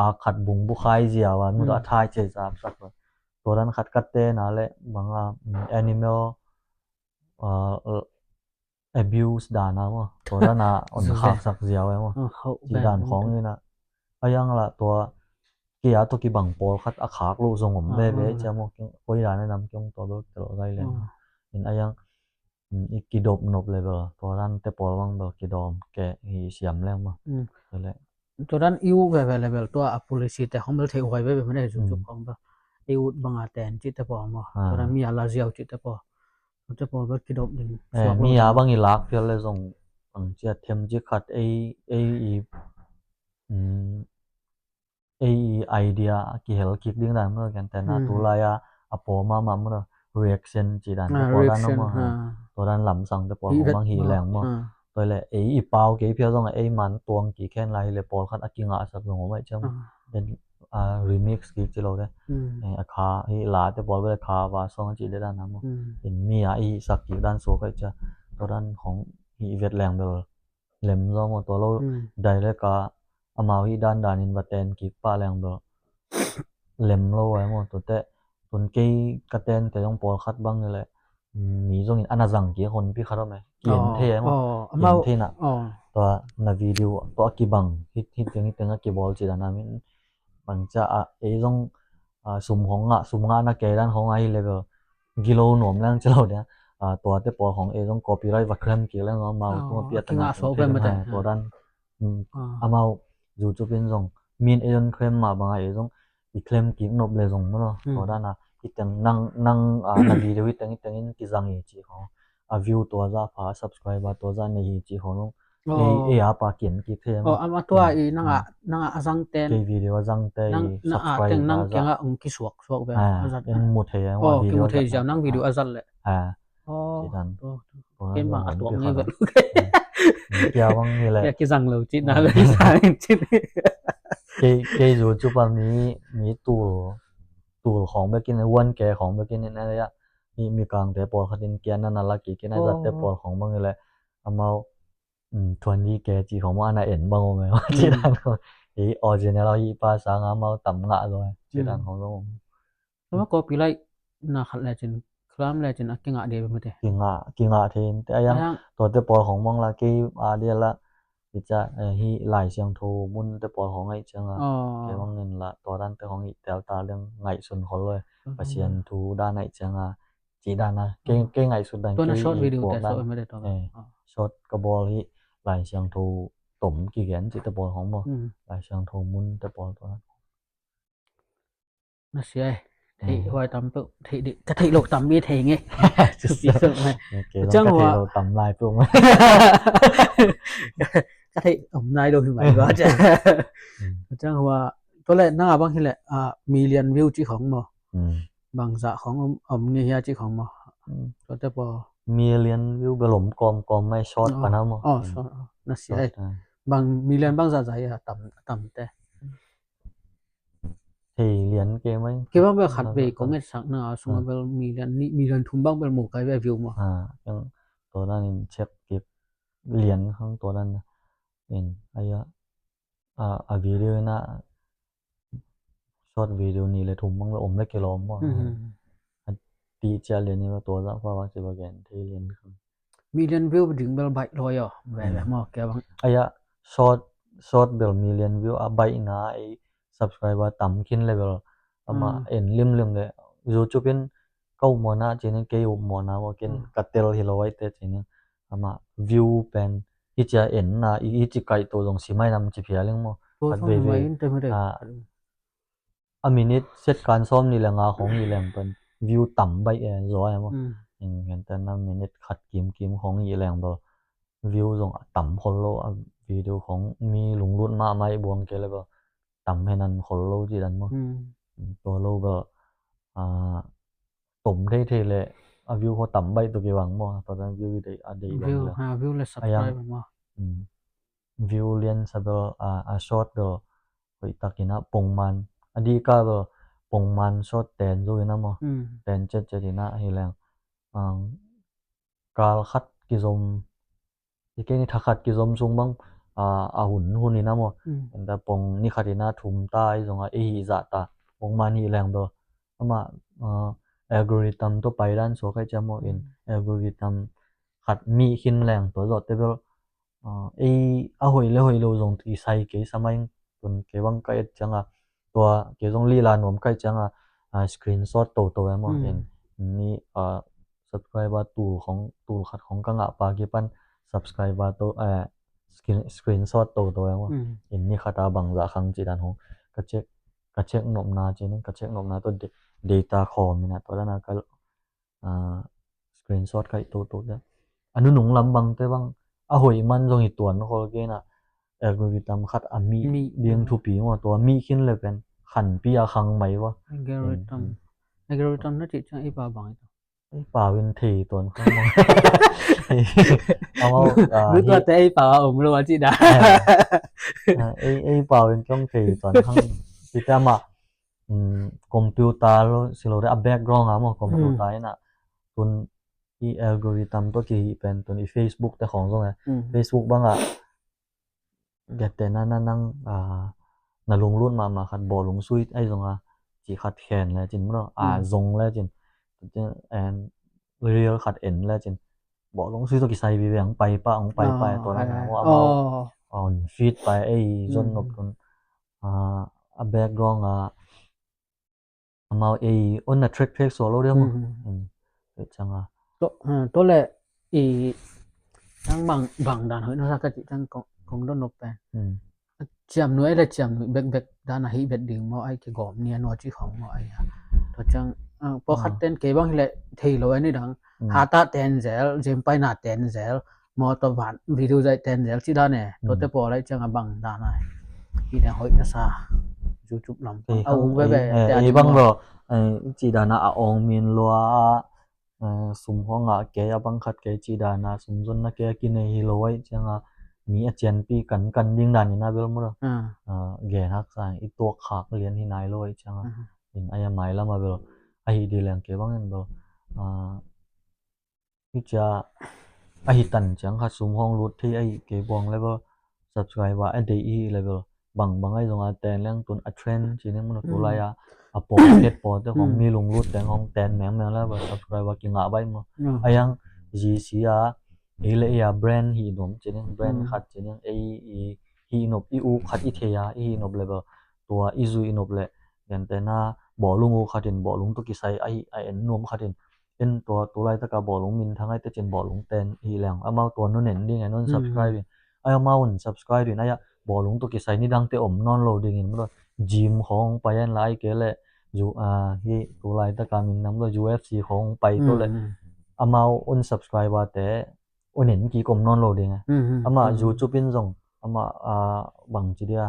a khat bung bukhai ziau a, mutu a thai cia zap sak lo. Tua dan khat ka ten a le bang a, mm, animal, a, abuse dan a maw. Tua dan a on khaksak ziau e maw. Ci dan khawng in a. A yang la tua kia tua kibang pawlkhat a khak lo zong om veve cia maw, koi dan a nam kiong tua bel tel gai leng. In a yang, mm, i kidop nop le bel tua dan te pawl bang bel kidawm ke hi siam leng maw. Tua dan i uh veve le bel tua a policy te khawng bel thei huai veve maw ne, zuk zuk khawng bel i uh bang a ten ci te pawl maw. Tua dan mi a la ziau ci te pawl. Tua te pawl bel kidop ding. Eh, mi a bang i lak phial le zong bang cia them ci khat ei, ei i, mm, ei i idea kihel kik ding dan maw, ken ten a tu lai a, a paw mahmah maw, reaction ci dan te pawl dan maw. Tua dan lamsang te pawl bang hi leng maw. Tua le ei i pau kei phial zong a ei man tuang kik khen lai le pawlkhat a kingahsak zong om ai ciam. En, a, remix kik ci lo te. Eh, a kha hi la te pawl bel kha va song ci le dan a maw. In mi a i sak kik dan suak ai cia. Tua dan khawng hi vet leng bel lem zaw maw, tua lo, hmm, direct a amau hih dandan in va ten kik pah leng bel lem lo ai maw, tuate tun kei ka tente zong pawlkhat bang hi leh, mi zongin a na zang kik honpi khat om e. Kiam thei ai maw. Kiam thei na. Tua na video tua a kibang hit hit teng hit teng a kibawl ci dan a min bang cia a ei zong, a, sum hong ngah, sum ngah na kei dan hong a hi level gilo nuam leng ci lo dia. A, tuate pawl hong ei zong copyright va claim kik leng amau tung a piat na kik leng tua dan. Amau YouTube in zong min ei zong claim mah bang a ei zong i claim kik nop le zong maw. Tua dan a hit teng nang, nang, a, na video hit teng hit teng in kizang hi ci khong, a view tua zah pha, subscriber tua zah nei hi ci khong ei, ei a pa kian kik thei. Ama tua i nang a, nang a zang ten. Kei video a zang te, nang a teng nang kiang a ong kisuak suak ve. A zat en mu thei a video a zat. Nang video a zat le. Ci dan. Kei ma a tuak ngei ve. Kia bang hi le. Kia kizang lo ci na le. Kei, kei YouTube a mi, mi tul, tul khong bekin, one K khong bekin in a ya. Mi, mi kangte pawl khat in kia na na la kik in a zatte pawl khong bang hi le. Amau twenty K ci khong maw, a na en bang om e maw ci dan khong. Hi original aw hi pa sang amau tam ngah zaw ci dan khong zong om. Tuma copyright na khat lecin, claim lecin a kingah dia bemate. Kingah, kingah thei inte ayang. Tuate pawl khong bang la kei a dia la. Hi ca, hi Lai Siangtho munte pawl khong aih cianga. Kei bang nin la tua dante khong i tel ta leng ngaihsun khol lo e. Pasian thu dan aih cianga. Ci dan a kei, kei ngaihsut dan. Tua na kei short video te dan. Short ka bawl hi Lai Siangtho tom kigen cite pawl khong maw. Lai Siangtho munte pawl tua. Na sia e. Theih huai tam peuh, theih dih, ka theih loh tam mi thei nge. Supi peuh mai. Ciang hua. Ka theih loh tam lai peuh mai. Ka theih om nai lo hi mai ba. Ciang hua. Tua le nang a bang hi le, a, million view ci khong maw. Bangzah khong om, om nge hia ci khong maw. Tuate paw. Million view bel om kawmkawm mai short pana maw. Oh, short. Na sia e. Bang million bangzah zah hia tam, tam te. Thei lian ke mai. Kei bang bel khat vei kong et sak na a sung a bel million, ni million thum bang bel mu kai ve view maw. A, keng tua dan in check kik lian khang tua dan in. Aya, a, a video na short video nih le thum bang le om le kilawm maw. A ti cia lian ni tua zah pa va ci va gen thei lian khang. Million view ding bel baih loi aw. Ve ve maw kia bang. Aya short, short bel million view a baihna ei subscriber tam khin le bel ama en limlim le YouTube in ka up mawna cinin kei up mawna maw kin ka tel hi lo ai te cinin ama view pen hi cia en na i ci kaih to zong si mai nam ci phia ling maw. Khat vei vei. A minute set kan sawm ni le nga khong ni leng pen view tam baih e zaw e maw. Ngen ten na minute khat kim kim khong ni leng bel view zong a tam khol lo a video khong mi lunglut mahmah i buang ke le bel tam henan khol lo ci dan maw. Tua lo bel a tom thei thei le a view kho tam baih tuk i bang maw. Tua dan view i dei a dei bang le. View le subscribe maw. View lian sa bel a, a short bel hoih takin a pongman a dika bel pongman short ten zo ina maw. Ten cet cet ina hi leng kal khat kizom i kei ni tha khat kizom sung bang a, a hun hun ina maw. Enda pong ni khat ina thum ta i zonga i hi zah ta pongman hi leng bel ama algorithm to pai dan suak ai cia maw in algorithm khat mi khin leng tua zawh te bel ei a hoih le hoih lo zong i sai kei sa mai. Tun kei bang ka et cianga tua kei zong lila nuam kai cianga screenshot toto e maw. En ni subscriber tul khong tul khat khong ka ngah pa kipan subscriber to screenshot toto e maw. En ni khata bangzah khang ci dan hong ka check ka check nopna cinin ka check nopna to data khawm ina tua dana ka screenshot kaih toto te a nunung lam bangte bang a hoih man zong hi tuan khol kei na algorithm khat a mi ding thupi maw tua mi khin le pen khanpi a khang mai va. Algorithm na cih ciang i pa bang i ta ei pau in thei tuan khang maw. Amau nutuate ei pau a om lo a cih da. Ei pau in kiong thei tuan khang. Cite amah computer lo si lo de a background a maw computer ina tun i algorithm to kihi pen tun i Facebook te khong zong e. Facebook banga Gentehna na nang, a, na lunglut mahmah khat bawhlung sui ahi zong a, ci khat khen le cin maw, a, zong le cin, and real khat en le cin, bawhlung sui tawh kisai vive ang pai pa, ang pai pa, tua na na maw, amau on feed pa ei zon nop tun, a, a background a amau ei on na track track suak lo dia maw. Tua ciang a, tua le i ciang bang bang dan hoih na sa ka cih ciang kong don nop pen ciam nuai le ciam nuai bek bek dan a hi bet ding maw, ai kigawm nia nua ci khong maw ai. Tua ciang pawlkhat ten kei bang hi le thei lo ai ni dang, hata ten zel, zem paina ten zel, maw tua van video zai ten zel ci dan e. Tuate pawl ai ciang a bang dan ai hi dang hoih na sa. YouTube lam a ung veve te a ei bang lo, ci dan a a ong min lua, sum hong a kei a bang khat kei ci dan a sum zon na kei a kinei hi lo ai ciang a, mi a cianpi kan kan ding dan in a bel maw lo. Gen hak sa i tuak khak lian hi nai lo ai ciang a, in ai a mai lam a bel a hi di leng kei bang in bel hi cia a hi tan ciang khat sum hong lut thei a hi kei buang level, subscriber a dei i hi level, bang bang ai zong a ten leng tun a trend ci ning maw, tu lai a a pawl khet pawl te hong mi lunglut teng hong ten meng meng level, subscriber kingah bai maw. A yang G C a ei le ei a brand hi nuam ci ning, brand khat ci ning, ei i hi nop i uk khat i thei a i hi nop level, tua i zui i nop le, gentehna bawhlung uk khat in bawhlung tawh kisai a hi a en nuam khat in en tua tu laitaka bawlung minthang ai tecin bawlung ten hi leng amau tua nun en ding e, nun subscribe in ai amau un subscribe in ai a bawlung tawh kisai nidangte om nawn lo dingin maw, gym khawng pai en la ai kei le hi tu laitaka min nam lo U F C khawng pai tawh le amau un subscriber te un en kik om nawn lo ding e. Amah YouTube in zong amah bangci dia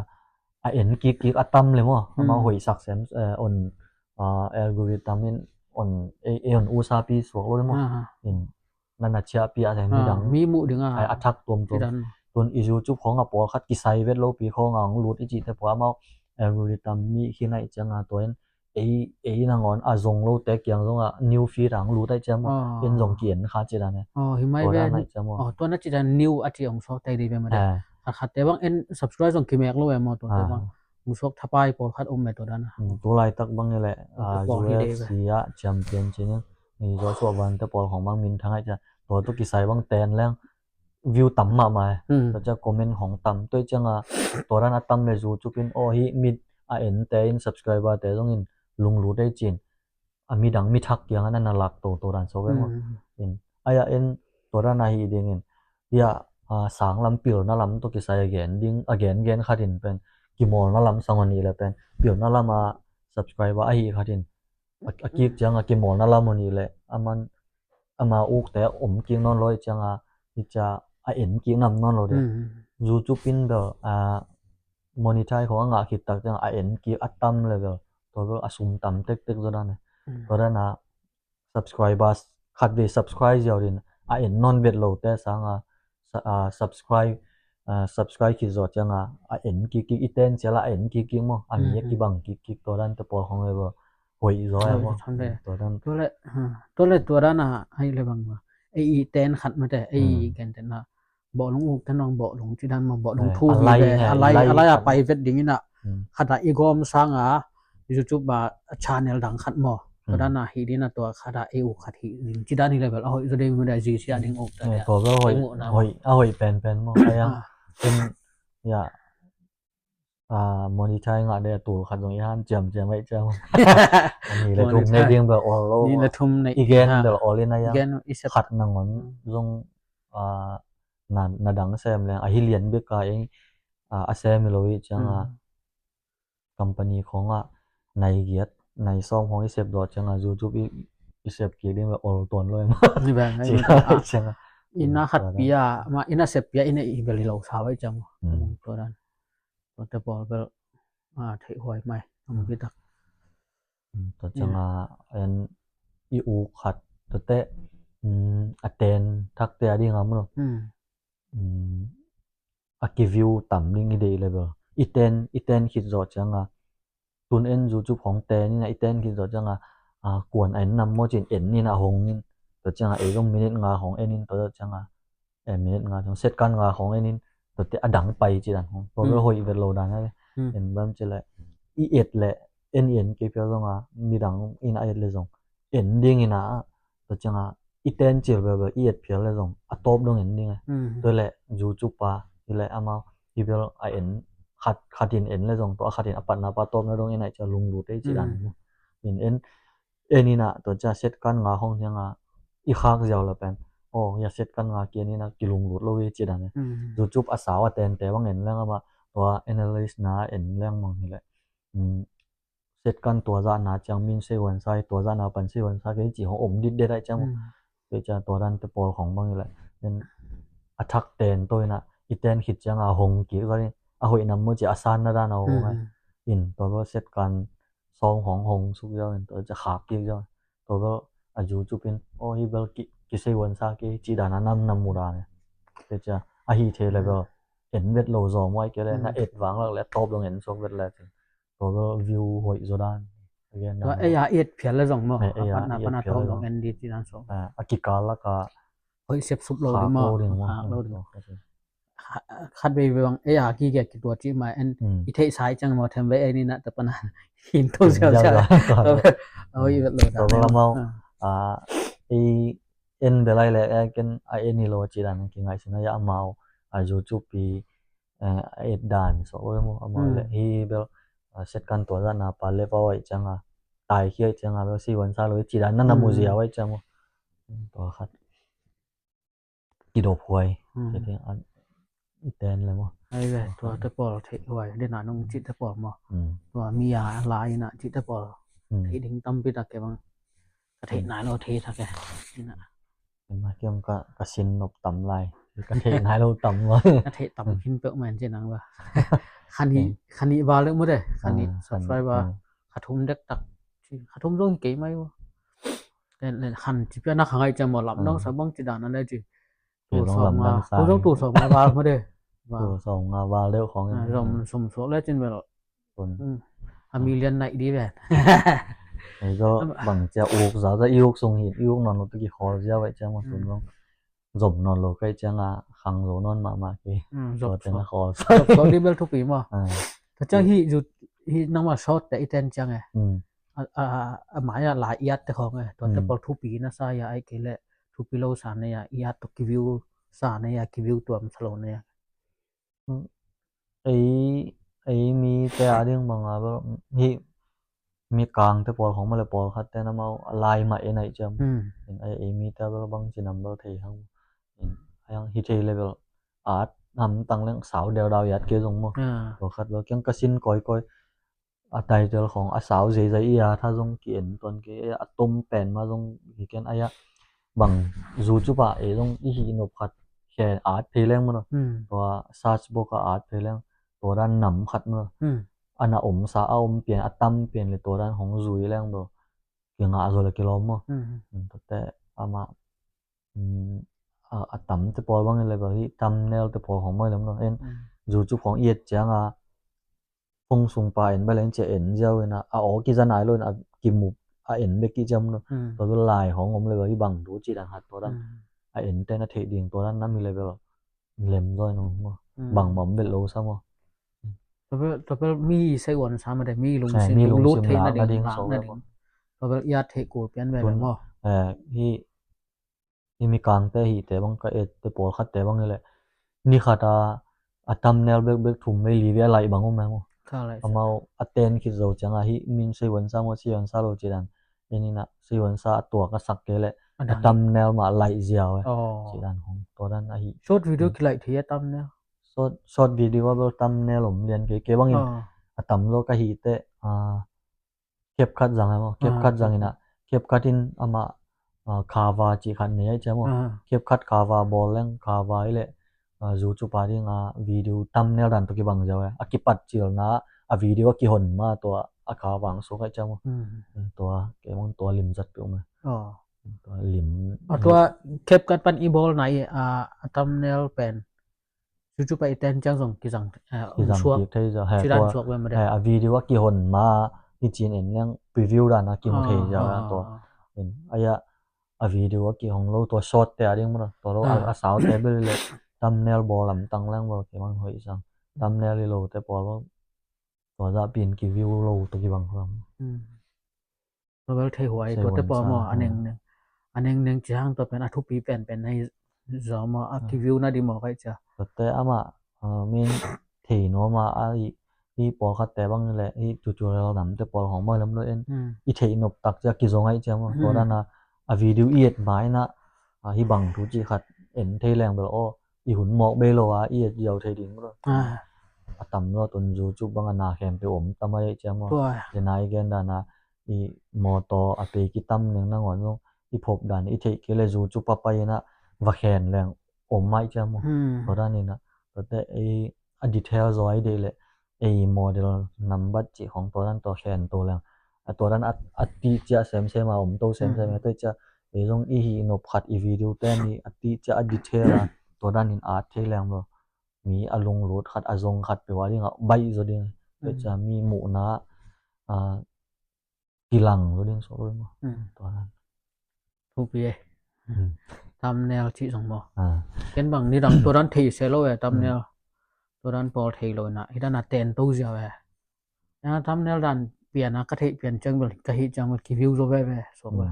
a en kik kik a tam le maw, amah hoih sak sem on algorithm in on ei on usapi suak lo le maw. In nana chiahpi a sem midang mi muh ding a thak tuamtuam. Tun i YouTube khawng a pawlkhat kisai vet lopi khawng a hong lut i cihte pawh amau algorithm mi khin aih ciang a tua in ei ei nangawn a zong lote kiang zong a new feed a hong lut aih ciang maw. In zong ki en kha ci dan e. Tua dan aih ciang maw. Tua na ci dan new a ci hong suak tei dei ve maw de. Khat khatte bang en subscribe zong kimek lo e maw, tuate bang musuak thapai pawlkhat om e tua dan a. Tu laitak bang i le U F C a champion ci ning, Joshua Van te pawl khawng bang minthang aih ciang tua tu kisai bang ten leng view tam mahmah e. Tua ciang comment khawng tam, tua ciang a tua dan a tam le YouTube in aw hi mit a en te in subscriber te zong in lunglut ei cin a midang mithak kiang a na na lak toto dan so ve maw. In ai a en tua dan a hi dingin hi a sang lam pilna lam tawh kisai a gen ding a gen gen khat in pen kimawlna lam sang aw nih le pen pilna lam a subscriber a hi khat in a kik ciang a kimawlna lam aw nih le aman ama ukte a om kik nawn lo i ciang a hi cia a en kik nam nawn lo ding. YouTube in bel a monetize khawng a ngah khit tak ciang a en kik a tam le bel tua bel a sum tam tektek zaw dan e. Tua dan a subscribers khat vei subscribe ziau din a en nawn vet lote sang a subscribe subscribe khit zawh ciang a a en kik kik i ten cial a a en kik kik maw, a mi a kibang kik kik tua dan te pawl khawng le bel hoih zaw e maw. Tua le tua dan a hai le bang maw ei i ten khat mate ei i gen ten a bawhlung uk ten ong bawhlung ci dan maw, bawhlung thu hi ve, a lai a lai a pai vet ding in a khat a i gawm sang a YouTube a channel dang khat maw, tua dan a hi ding a tua khat a i uk khat hi ding ci dan hi level a hoih zaw ding maw, da G C a ding uk ta dia tua bel hoih a hoih pen pen maw. Ai a ya a monetize ngah de a tul khat zong i han ciamciam aih ciam. Ni le thum nei ding bel ol lo, ni le thum nei i gen bel ol in a ya khat nangawn zong na dang sem leng a hi lian bek a eng a sem i lo i ciang a company khawng a nai giat nai sawm khawng i sep zawh ciang a YouTube i sep kik ding bel ol tuan lo em. Ina khat pia ma ina sep pia ina i bel i lo sa vai ciang. Tua dan tuate pawl bel a theih huai mai a mu bitak. Tua ciang a en i uk khat tuate a ten thakte a ding a mu lo. A kiview tam ding i deih level i ten i ten khit zawh ciang a tun en YouTube khawng ten in a i ten khit zawh ciang a kuan a en nam maw cin en in a hong in tua ciang a ei zong minute nga khawng en in tua zawh ciang a minute nga khawng second nga khawng en in Tuate a dang pai ci dan hong. Tua bel hoih vet lo dan a le. En bang ci le i et le en i en kei pial zong a midang in a et le zong en ding in a, tua ciang a i ten cil bel bel i et phial le zong a tawp dong en ding a. Tua le YouTube pa hi le amau hi bel a en khat khat in en le zong tua a khat in a patna pa tawpna dong en a i cia lunglut ei ci dan. In en en in a tua cia set kan nga hong ciang a i khak ziau la pen. Oh ya set kan nga kian in a kilunglut lo ei ci dan. YouTube a sau a tente bang en leng ama tua analyst na en leng mang hi le. Set kan tua zahna ciang min sei huan sa hi tua zahna pan sei huan sa kei ci hong om dit det ai ciang. Kei ciang tua dan te pawl khong bang hi le. A thak ten to in a i ten khit ciang a hong kik zah in a hoih nam mu ci a san na dan a hong ai. In tua bel set kan sawng hong hong suk ziau in tua cia khak kik ziau. Tua bel a YouTube in aw hi bel ki, ki sei huan sa kei ci dan a nam nam mu dan e. Tua cia a hi thei le bel en vet lo zaw muai kei le na et vang lak le tawp dong en suak vet le cin. Tua bel view hoih zaw dan. Tua ei a et phial le zong maw. Ei a et phial le zong. A patna pan a tawp dong en di ci dan suak. A kikal lak a hoih sep sup lo di maw. Khak lo di maw. Khat vei vei bang ei a ki kia ki tua ci ma en i theih sai ciang maw them vei ei ni na ta pana hin to siau siau. Oi vet lo ta. Tua bel amau a ei en belai le ei ken a en hi lo ci dan ki ngai sin a ya amau a YouTube pi a et dan so oi mo amau le hi bel set kan tua dan a pa le pa oi ciang a tai khi oi ciang a bel si wan sa lo ci dan na na mu zia oi ciang mo. Tua khat kidop huai. Kei an i ten le maw. Ai ve tua te pawl theih huai dena nung cih te pawl maw. Tua mi a la ina cih te pawl theih ding tampi tak ke bang ka theih nai lo thei tak ke. Ina ema kiam ka ka sin nop tam lai ka theih nai lo tam lo. Ka theih tam khin peuh man ci nang ba. Khani khani ba le mu de khani subscriber kha thum dek tak kha thum zong kei mai ba. Len len han ci pia na khangai ciang maw lam dong sa bang ci dan a le ci. Tu sawm nga tu sawm nga val ma de. Tu sawm nga val deuh khong in zom sum suak le cin bel. A million naih di ven. Ei zo bang cia uk za za i uk sung hi i uk non lo tu ki khol zia vai ciang ma tun zong zom non lo kai ciang a khang zo non mahmah ki. Zom so di bel thupi maw. Ka ciang hi zu hi nangma short te i ten ciang e. A mai a lai iat te khong e tua te pawl thupi na sa ya ai kei le thupi lo sa na ya iat to ki view sa na ya ki view tuam sa lo na ya. Ei ei mi te a ding bang a bel hi mi kang te pawl khong ma le pawl khat te na mau a lai ma e nai ciam. Ei ei mi te a bel bang ci nam bel thei hang. Ei hang hi thei le bel at nam tang leng sau deu dau iat ke zong mo. Pawl khat bel kiang ka sin koi koi a title khong a sau zeizai i a tha zong ki en tuan ke a tom pen ma zong hi ken ai a bang zu cu pa e zong i hi nop khat khen at thei leng mano. Tua search box a at thei leng tua dan nam khat mano. A na om sa a om pian a tam pian le tua dan hong zui leng do ki ngah zo le ki lawm mo. Tua te ama a tam te pawl bang le bang hi thumbnail te pawl hong mai lem no en zu cu khong iet ciang a phung sung pa en ba leng cia en ziau in a a aw ki za nai lo in a ki mup a en bek ki ciam lo. Tua bel lai hong om le bel hi bang du ci dan hat tua dan a en ten a theih ding tua dan nam hi le bel lem zaw in hong bang mam bel lo sa mo. Tua bel mi sei wan sa ma de mi lung sin lung lut theih na ding lak na ding. Tua bel iat theih kul pian ve le mo. Hi i mi kangte hihte bang ka ette pawlkhatte bang hileh ni khata a thumbnail bekbek thum vei li vei a laih bang um em uh. Amau a ten khit zo cianga hih min seiwansa maw seiwansa lo ci dan eninah seiwansa a tuak a sak kei leh a thumbnail mah laih ziau e. Ci dan hong tua dan ahi. Short video kilaih thei a thumbnail. Short video a bel thumbnail om lian kei kei bangin a tam zo ka hihte CapCut zang em aw, CapCut zang inah CapCut in amah Canva cih khat nei aih ciam aw. CapCut Canva bawl leng Canva ileh zu cupa dinga video thumbnail dan tua kibang ziau e. A kipat cilna a video a kihon ma tua a Canva ang suk aih ciam aw. Tua kei mang tua lim zat piuh ma. Tua lim. A tua CapCut pan i bawl nai a thumbnail pen YouTube a i ten ciang zong kizang kizang suak thei zaw. He, tua suak ve ma de. He, a video a kihon ma i cin en leng preview dan a kimu thei zaw a tua. Aia a video a kihong lo tua short te a ding maw tua lo a sau te bel le thumbnail bawl lamtang leng bawl kei bang hoih sang. Thumbnail i lo te pawl bang tua zah piin ki view lo tawh kibang khuam. Tua bel thei huai tua te pawl maw, a nengneng a nengneng ci hang tua pen a thupi penpen na hi zaw maw, a ki view na di maw kaih cia. Tua te amah min thei nuam a, a i pawlkhat te bang le i tutorial nam te pawl hong maw lam lo en i theih nop tak cia kizong aih cia maw. Tua dan a a video i et mai na hi bang thu ci khat en thei leng bel aw i hun mawk bei lo a i et ziau thei ding maw. A tam zaw tun YouTube bang a na khempeuh om tam aih cia maw. Tua nai gen dan a i mawtaw a pei kitam neng nangawn zong i phop dan i theih kei le YouTube a pai in a va khen leng om aih cia maw. Tua dan in a tua te ei a detail zaw ai deih le ei model nambat cih khong tua dan tua khen to leng a tua dan a tih ciah semsem a om to semsem a tua ciah ei zong i hih nop khat i video te ni a tih ciah a detail a tua dan in at thei leng lo. Mi a lunglut khat a zong khat peuh a ding a baih zaw ding tua ciah mi muhna a kilang zaw ding sawh lo maw. Tua dan thupi e. Thumbnail cih zong maw. Ken bang nidang tua dan thei se lo e thumbnail. Tua dan pawl thei lo ina hi dan a ten to ziau e. Ina thumbnail dan pian a ka theih pian ciang bel ka hih ciang bel ki view zaw veve sawh bel.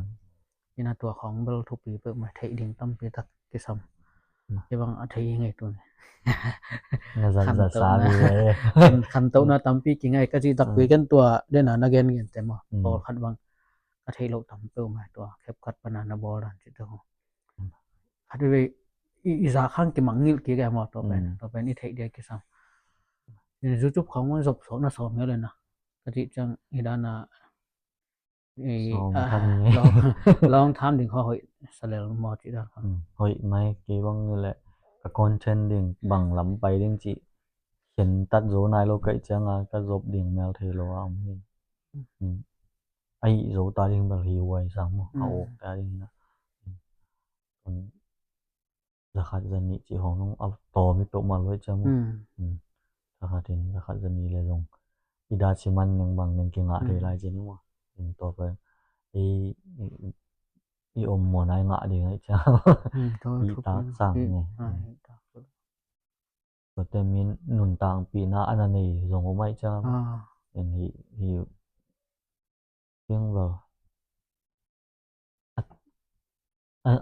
Ina tua khong bel thupi peuh mah theih ding tampi tak kisam. Kei bang a thei hi ngei tuni. Khantohna tampi ki ngei ka cih takpi ken tua dena na gen gen te maw. Pawlkhat bang ka theih loh tam peuh mah tua khepkhat pana na bawl dan cih te ho. Khat veve i zak hang kimangngilh kik e maw tua pen tua pen i theih dia kisam. YouTube khong zop sawh na sawm hial le na ka cih ciang i dan a long tham ding kho hoih salel maw cih dan kho. Hoih mai kei bang ni le ka content ding bang lam pai ding cih khen tat zo nai lo kaih ciang a ka zop ding mel thei lo a om hi. A hih zo ta ding bel hi huai sang maw a uk ta ding na. Zakhat zanih cih hong nung a tawm i peuhmah luai ciam uh. Zakhat in zakhat zanih le zong i dat siman neng bang neng kingah thei lai cin uh. Tawp i om muan ai ngah ding ai ciam. I tak sang nge. Tuate min nuntakpihna a na nei zong om ai ciam. Hi hi. Piang lo. A,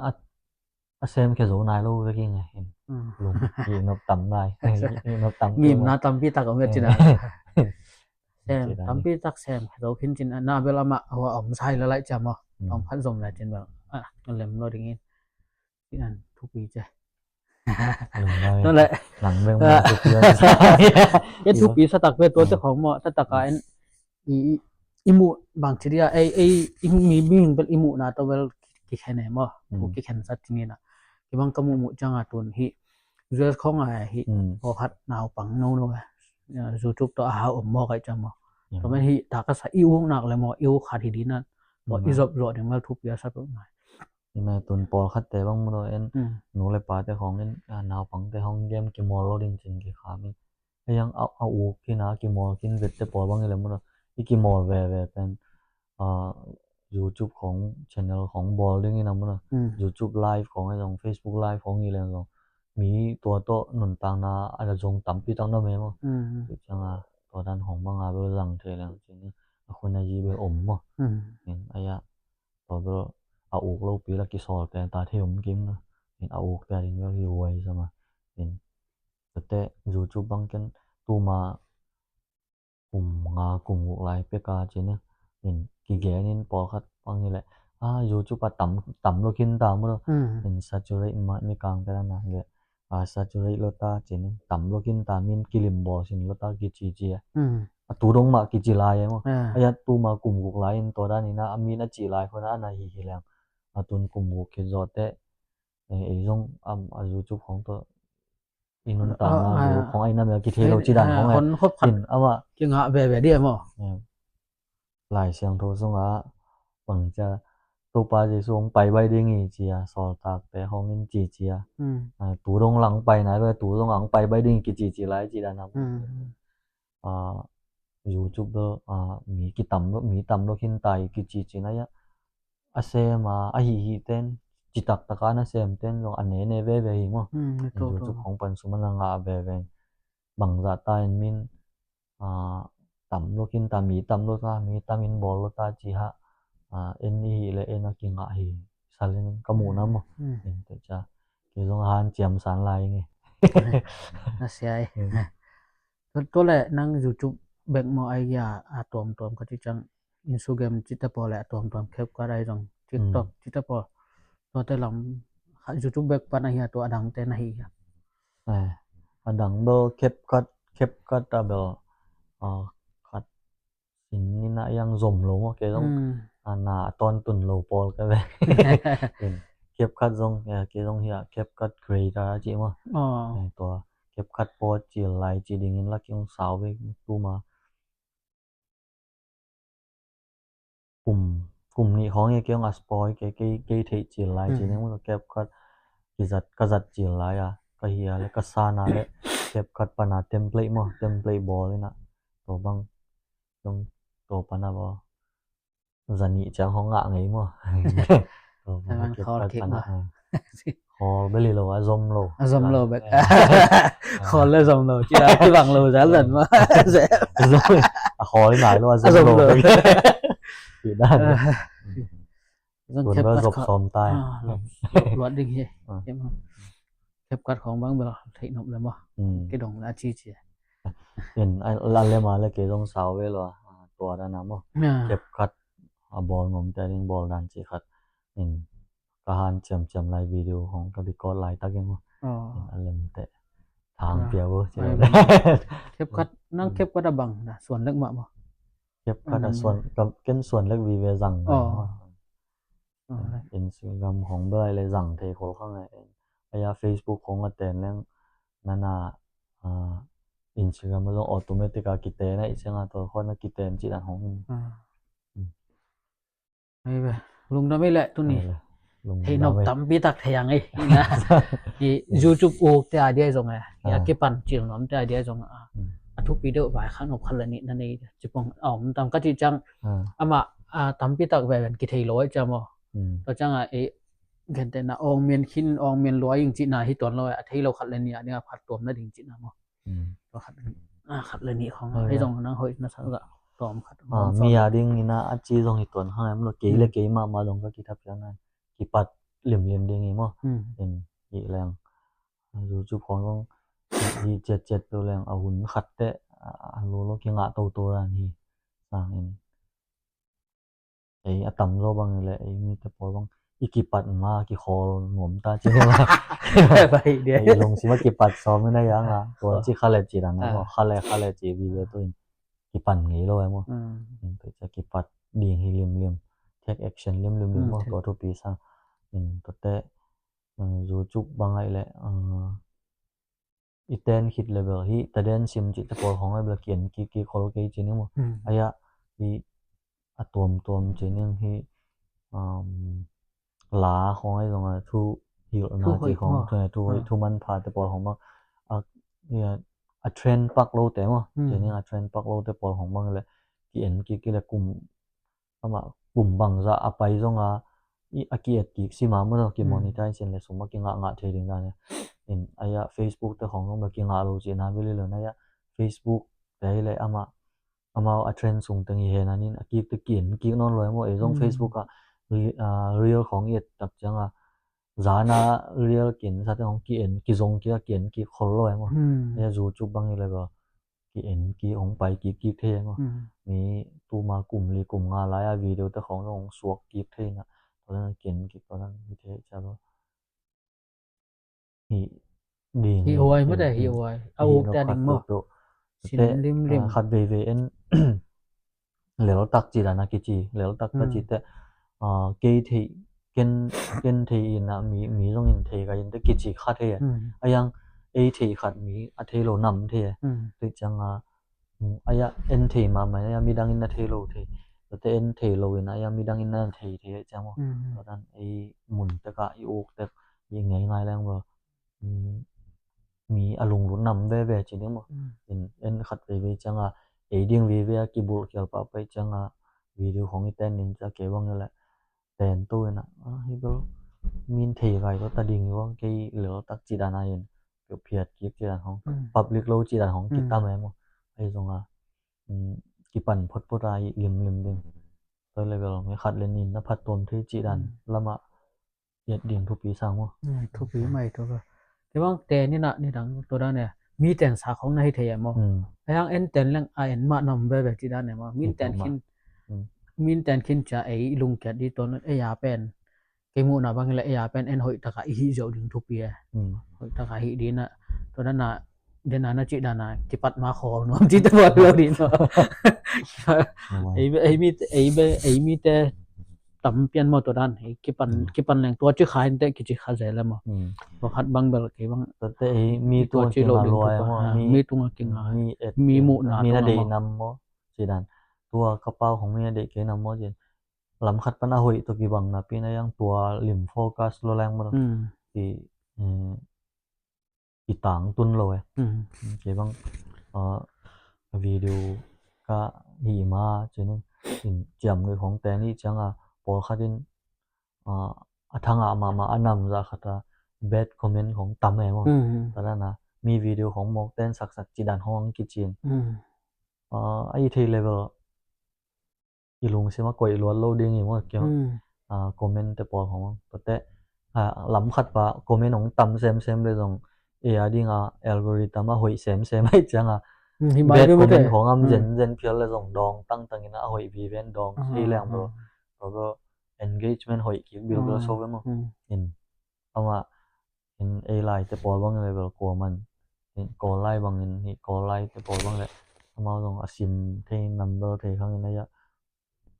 a, a sem khia zo nai lo vek ing a hin. Lung hi nop tam lai. Hi nop tam ngimna tampi tak om ve cina. Sem tampi tak sem khia zo khin cina na bel ama hua om sai la lai ciam a. Om khat zom lai cin bel a lem lo ding in. Cinan thupi ce. Nang le nang beng ma thupi. Ke thupi sa tak ve tua te khong mo sa tak a en i i muh bang ci dia ei ei i mi bing bel i muh na to bel ki khen e mo. Thu ki khen sa ci ni na. Ki bang ka muh muh ciang a tun hi. U S khong a hi. Ko khat naupang no no. YouTube to a hau om mo kai ciang mo. To men hi ta ka sa i uk nak le mo i uk khat hi di na. To i zop zop ding bel thupi a sa pe mai. Hi mai tun pawlkhatte bang mu lo en nu le pate khawngin naupangte hawng game kimawl lo ding cin kikham in. Hei hang a uk khin a kimawl khin vette pawl bang hi le mu lo i kimawl veve pen YouTube khawng channel khawng bawl ding in a mu lo YouTube live khawng hei zong Facebook live khawng hi le zong mi tua tawh nuntakna a zong tampi tak na me maw. Ciang a tua dan khawng bang a bel zang thei leng cin a khun a yi bel om maw. Aya tua bel a uk lopi la kisawl pen ta thei om kim na. In a uk te a ding bel hi huai zama in tate YouTube bang ken tuma kum nga kum guk lai peka cin in kigen in pawlkhat bang hi le a YouTube a tam lo khin ta mu lo. In saturate ma mi kang te la na le a saturate lo ta cin in tam lo khin ta min kilim bawl sin lo ta kici ci a. A tu dong mah kici lai e maw. Aya tuma kum guk lai in tua dan in a min a ci lai khon a na hi hi leng a tun kum guk khit zawh teh ei zong a YouTube khong tawh i nuntakna khong a i na mel kithei lo ci dan khong e. Hon khop khat in ama kingah veve di e maw. Lai Siangtho sungah bangcia Topa Jesu hong pai bai ding hi cia sawltakte hong in ci cia tu dong lang pai nai lo tu dong ang pai bai ding hi kici ci lai ci dan a YouTube lo mi kitam lo mi tam lo khin tai kici ci nai a a sem a a hih hih ten citak taka na sem ten zong a nene veve hi maw. Hmm, YouTube khong pan sum a na ngah veve. Bangzah ta in min, ah, tam lo khin ta, mi tam lo ta, mi tam in bawl lo ta ci ha. Ah, en i hih le en a kingah hi. Sa le ning ka muh na maw. Hmm. En te ca. Kei zong a hanciam san lai nge. Na sia e. Hmm. Tua, tua le nang YouTube bek maw ai a, a tuamtuam ka ci ciang Instagram cite pawl le a tuamtuam, CapCut ai zong TikTok cite pawl. Tuate lam YouTube bek pan ahi a, tua a dangte na hi a. Eh, a dang bel CapCut, CapCut a bel, ah, khat sin ni na yang zom lo maw, kei zong, hmm, a na a tawn tun lo pawl ka ve. CapCut zong, eh, kei zong hi a CapCut creator a ci maw. Oh. Eh, tua CapCut pawl cil lai ci dingin la kei zong sau ve tu ma. Kum, kum nih khawng e kei hong a spoil kei, kei, kei theih cil lai ci ning maw, CapCut kizat, ka zat cil lai a, ka hi a le, ka san a le, CapCut pan a template maw, template bawl in a, tua bang, tua, tua pan a bawl. Za nih ciang hong ngah ngei maw. Tua pan a CapCut pan a, ah. Khawl bel hi lo, a zom lo. A zom lo bek. Khawl le zom lo. Ci a kibang lo, za zan ma. A khawl nai lo, a zom lo bek. Ci dan. Zong CapCut zop sawm tai. Luat ding hi. CapCut khong bang bel thei nop le maw. Kei dong le a ci ci. In, a lem a le kei zong sau ve lo. Tua dan a maw. CapCut a bawl ngom te ding bawl dan ci khat. In, ka han ciamciam lai video hong ka record lai tak in maw. Oh. In a lem te. Thang pia bo. CapCut, nang CapCut a bang na, suan lek mah maw. CapCut a suan, ken suan lek vive zang. Oh. Instagram hong bel le zang thei khol khang e. Aya Facebook hong a ten leng nana, ah, Instagram a zong automatic a kiten a i ciang a tua khon a kiten ci dan hong. Lungdam ei le tuni. Thei nop tampi tak thei ang ei. YouTube uk te a dia zong e. A kipan cil nuam te a dia zong a. A thupi deuh vai khat nop khat le nih na nei. Cipong a om tam ka ci ciang. Ama, a, tampi tak ve ven kithei lo ei ciam aw. Tua ciang a, e, gente na ong mian khin, ong mian luai ing ci na hi tuan lo ei. A thei lo khat le nih a ding a phat tuam na ding ci na maw. Tua khat, a, khat le nih khong a, hei zong nang hoih na sak zah tawm khat. Mi a ding ina a ci zong hi tuan khang em lo, kei le kei mahmah zong ka kithap ciang a kipat limlim ding hi maw. In, hi leng YouTube khong zong hi ciatciat tu leng a hun khat teh a lo lo kingah toto dan hi. Sang in. Ei, a tam zaw bang le, ei, mite pawl bang i kipat ma, kikhawl nuam ta ci la. Ei, lungsim a kipat sawm in a yang a, tua ci kha le ci dang a, kha le, kha le ci vive tu in kipan ngei lo e maw. Tua ci kipat ding hi limlim, take action limlim ding maw, tua thupi sa. In tua teh, YouTube bang ai le, i ten khit le bel hi, taden sim cih te pawl khong ai bel ki en kik kik khol kei ci ning maw. Ai a, hi a tuamtuam ci ning hi, la khong ai zong a thu hilhna ci khong, thu hoih, thu manpha te pawl khong bang. A, a trend pak lo te maw. Ci ning a trend pak lo te pawl khong bang le ki en kik kik le kum amah kum bangzah a pai zong a, a ki-et kik sim a maw, ki monetize in le sum a kingah ngah thei ding dan. In ai a Facebook te khong zong bel kingah lo cihna bel hi lo in ai a Facebook te hi le amah, amau a trend sung teng hi hen an in a kik te ki en kik nawn lo e maw. Ei zong Facebook ah reel khong i et tak ciang a zan a reel ki en sa te khong ki en, kizong kik a ki en kik khol lo e maw. Ai a YouTube bang hi le bel ki en kik hong pai kik kik thei e maw. Mi tuma kum li kum nga lai a video te khong zong hong suak kik thei na. Tua dan ki en kik tua dan hi thei cia lo. Hi ding hi huai mate, hi huai a uk te a ding maw. Sin limlim khat veivei en leltak ci dan a kici, leltak ka ci te, kei thei, ken, ken thei in a mi, mi zong in thei ka in te kici khat thei a. A yang ei thei khat mi a thei lo nam thei a. Tui ciang a, ai a en thei mahmah in a midang in a thei lo thei. Tua te en thei lo in a midang in a thei thei a ciang maw. Tua dan ei mun tek a i uk tek i ngei ngai leng bel mi a lunglut nam veve ci ding maw. In en khat veivei ciang a ei ding veve a kibulh khial pahpah ciang a video khong i ten in cia kei bang le ten tu in a, hi bel min thei gai tawh ta ding i vang kei lel tak ci dan a in phiat kik ci dan hong, public lo ci dan hong kitam em aw. Ahi zong a kipan photphot a i limlim ding. Tua level mi khat le nin na phat tuam thei ci dan lamah iat ding thupi sang maw? Thupi mai tua ka. Kei bang te ni na ni dang tua dan e. Mi ten sa khong na hi thei e maw? Ayang en ten leng a en mah nam veve ci dan e maw? Min ten khin, min ten khin cia ei lungkiat di tua nun ei a pen. Kei muhna bang le ei a pen en hoih taka i hih ziau ding thupi e. Hoih taka hih dina tua dana dena na cih dana kipat ma khawl nuam ci tua lo dina. Ei mi te tam pian maw tua dan ei kipan leng tua ci kha in te kici kha zel e maw? Tua khat bang bel kei bang tua ci lo ding thupi e. Mi tunga kinga mi muhna mi na deih nam maw? Ci dan tua ka pau hong mi na deih kei nam maw ci lam khat pan a hoih tawh kibang napi na yang tua lim focus lo leng maw? I i tang tun lo e. Kei bang video ka hi ma cinin in ciam nui khong te ni cianga pawlkhat in a thangah mahmah a namzah khat a bad comment khong tam e maw? Tua dana mi video khong mawk ten saksak ci dan khong ang kicin a i thei level i lungsim a koih luat lo ding i maw? Kei comment te pawl hong tate lam khat pa comment hong tam semsem le zong ei a dinga algorithm a hoih semsem ahi cianga bad comment hong am zenzen phial le zong dawng tangtang ina a hoih viven dawng sei leng bro. Engagement hoih kik bilbil so ve maw? In amah in ei lai te pawl bang level kua man in kawl lai bangin hi kawl lai te pawl bang le amau zong a sim thei number thei khangin a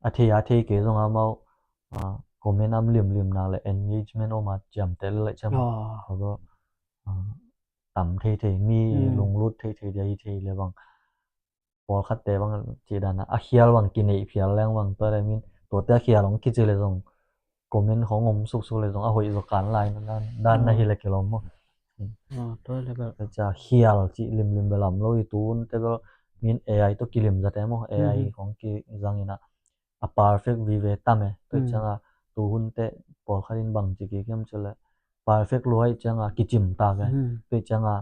a thei a thei kei zong amau comment am limlim nak le engagement om a ciam te le le ciam a tam thei thei mi lunglut thei thei dia hi thei le bang pawlkhatte bang cih dana a khial bang kineih phial leng bang tua le min tuate a khial hong kici le zong comment khong om suksuk le zong a hoih zaw kan lai na dan na hi le kilawm maw? Tua le bel ca khial cih limlim bel lam lo i tu hun te bel min A I tawh kilim zate maw? A I khong kizang ina a perfect vive tam e. Tua cianga tu hun te pawlkhat in bang ci kikiam ci le perfect lua i cianga kicim tak e. Tua cianga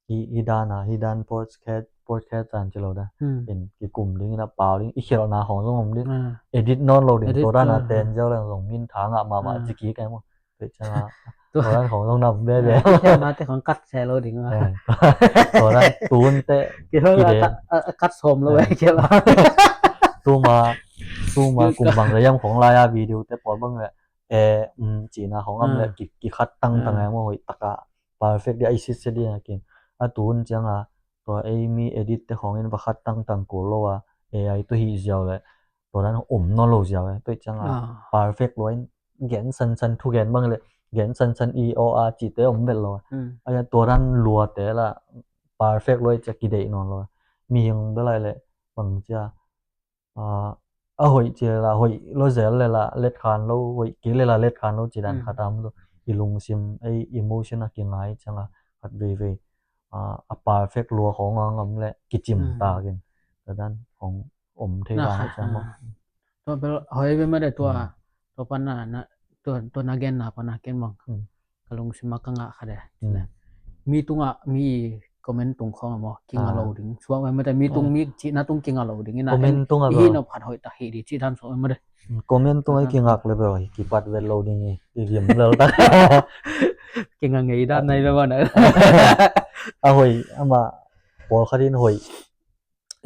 hi dana hi dan podcast podcast tan ci lo da in kikum ding ina pau ding i khialhna khong zong om ding edit nawn lo ding tua dana ten ziau leng zong min tha ngah mahmah ci kik ai maw? Tua cianga tua dan khong zong nam bebe khialhna te khong kat se lo ding tua dan tun te kat sawm lo e khialh tuma tuma kum bang le yam khong lai a video te pawl bang le e cina khong am le kikhat tangtang ai maw hoih taka perfect dia i sitset dia kin a tun cianga tua ei mi edit te khongin va khat tangtang kul lo a A I tua hi ziau le tua dan om nawn lo ziau e tua cianga perfect lo in gen sansan thu gen bang le gen sansan i o a cite om vet lo a tua dan lua te la perfect lo i cia kideih nawn lo mihing belai le bang cia a hoih ci lela hoih lo zel lela let khan lo hoih kei lela let khan lo ci dan khat am lo i lungsim ei emotion a kingai cianga khat veivei a perfect lua khong a ngam le kicim takin tua dan khong om thei dan ciang maw? Tua bel hoih ve mah de tua tua pan na tua na gen na pan na ken bang ka lungsim a ka ngah khat e. Mi tungah mi comment tung khong a maw kinga lo ding suak mai mate mi tung mi cihna tung kinga lo ding ina comment tung a hi na phat hoih tak hi di cih dan suak mai mate. Comment tung a i kingak le bel kipat vet lo ding i i vim lel tak kinga ngei dan nai ve mah na a hoih ama pawlkhat in hoih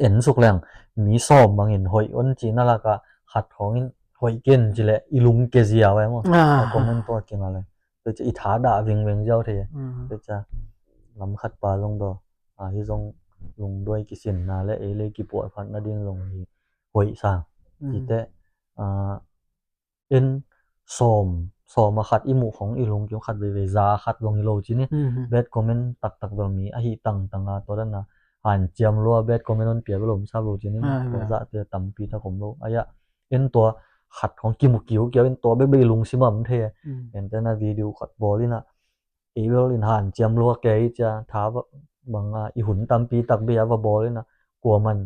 en suk leng mi sawm bangin hoih on cihna laka khat khawngin hoih ken cileh i lungke ziau e maw? A comment tua kinga le tua cia i tha dah vingveng ziau thei e. Tua cia lam khat pa zong daw a hi zong lungduai kisinna le ei le kipuahphat nading zong hi hoih sang cite en sawm sawm a khat i muh khong i lungkim khat veivei za a khat zong hi lo cini bad comment taktak bel mi ahi tangtanga tua dana hanciam lua bad comment on pia bel om sap lo cini tua zahte tampi tak om lo aia en tua khat khong kimu kiukiau en tua bebe i lungsim a om thei e. Entena video khat bawl ina ei bel in hanciam lua kei cia tha banga i hun tampi tak bei a va bawl ina kuaman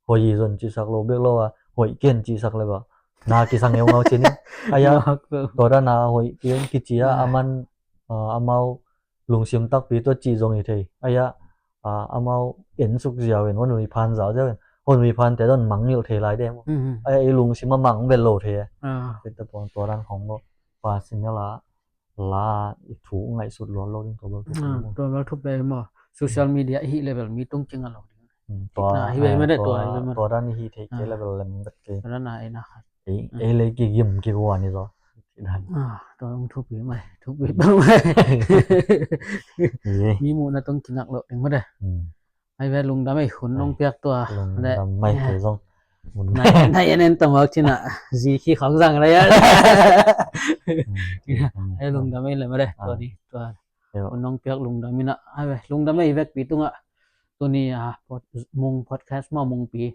hoih zon cisak lo bek lo a hoih ken cisak le ba Na kisang ngeungau cin in. Aya, tua dan a hoih pian kici a, aman, a, amau lungsim takpi tua ci zong hi thei. Aya, a, amau en suk ziau in, hon ui phan zau ziau in, hon ui phan te don mang ngilh thei lai de maw. Aya, i lungsim a mang vel lo thei. Tua dan hong lo. Pasin la la i thu ngaihsut luat lo ding tua bel thupi maw. Tua bel thupi maw. Social media i hih level mi tung kinga lo ding. Tua hi ve mede tua hi ve mede. Tua dan i hih thei kei level lem bet kei. Tua dan a ei na khat. Ei lei kigim kiguan i zo. Tua dong thupi mai thupi bel mai. Mi muhna tung kingak lo ding mede. Ai ve lungdam ei hun nong piak tua. Lungdam mai te zong. Nai en en tamak cina zi khi khang zang lai a. Ai lungdam ei le ma de tua ni tua. Hun nong piak lungdam ina ai ve lungdam ei vekpi tunga. Tuni a mung podcast ma mungpi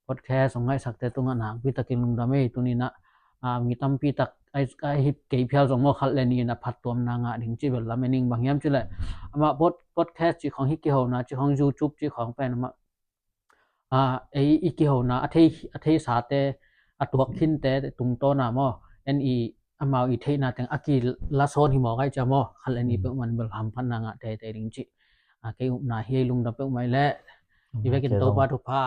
podcast ong ngaihsakte tunga nakpi takin lungdam ei tuni na. A, mi tampi tak ai, ai hi kei phial zong maw khat le ni in a phattuamna ngah ding ci bel lam ening bang hiam ci le. Amah pod-, podcast ci khong hi kihona ci khong YouTube ci khong pen amah. A, ei i kihona a thei, a theisate a tuak khinte tungtawna maw. En i amau i theihna teng a kilasawn hi maw kai cia maw khat le ni peuhman bel hamphatna ngah teitei ding ci. A, kei upna hi ei lungdam peuhmai le. I vekin Topa thupha.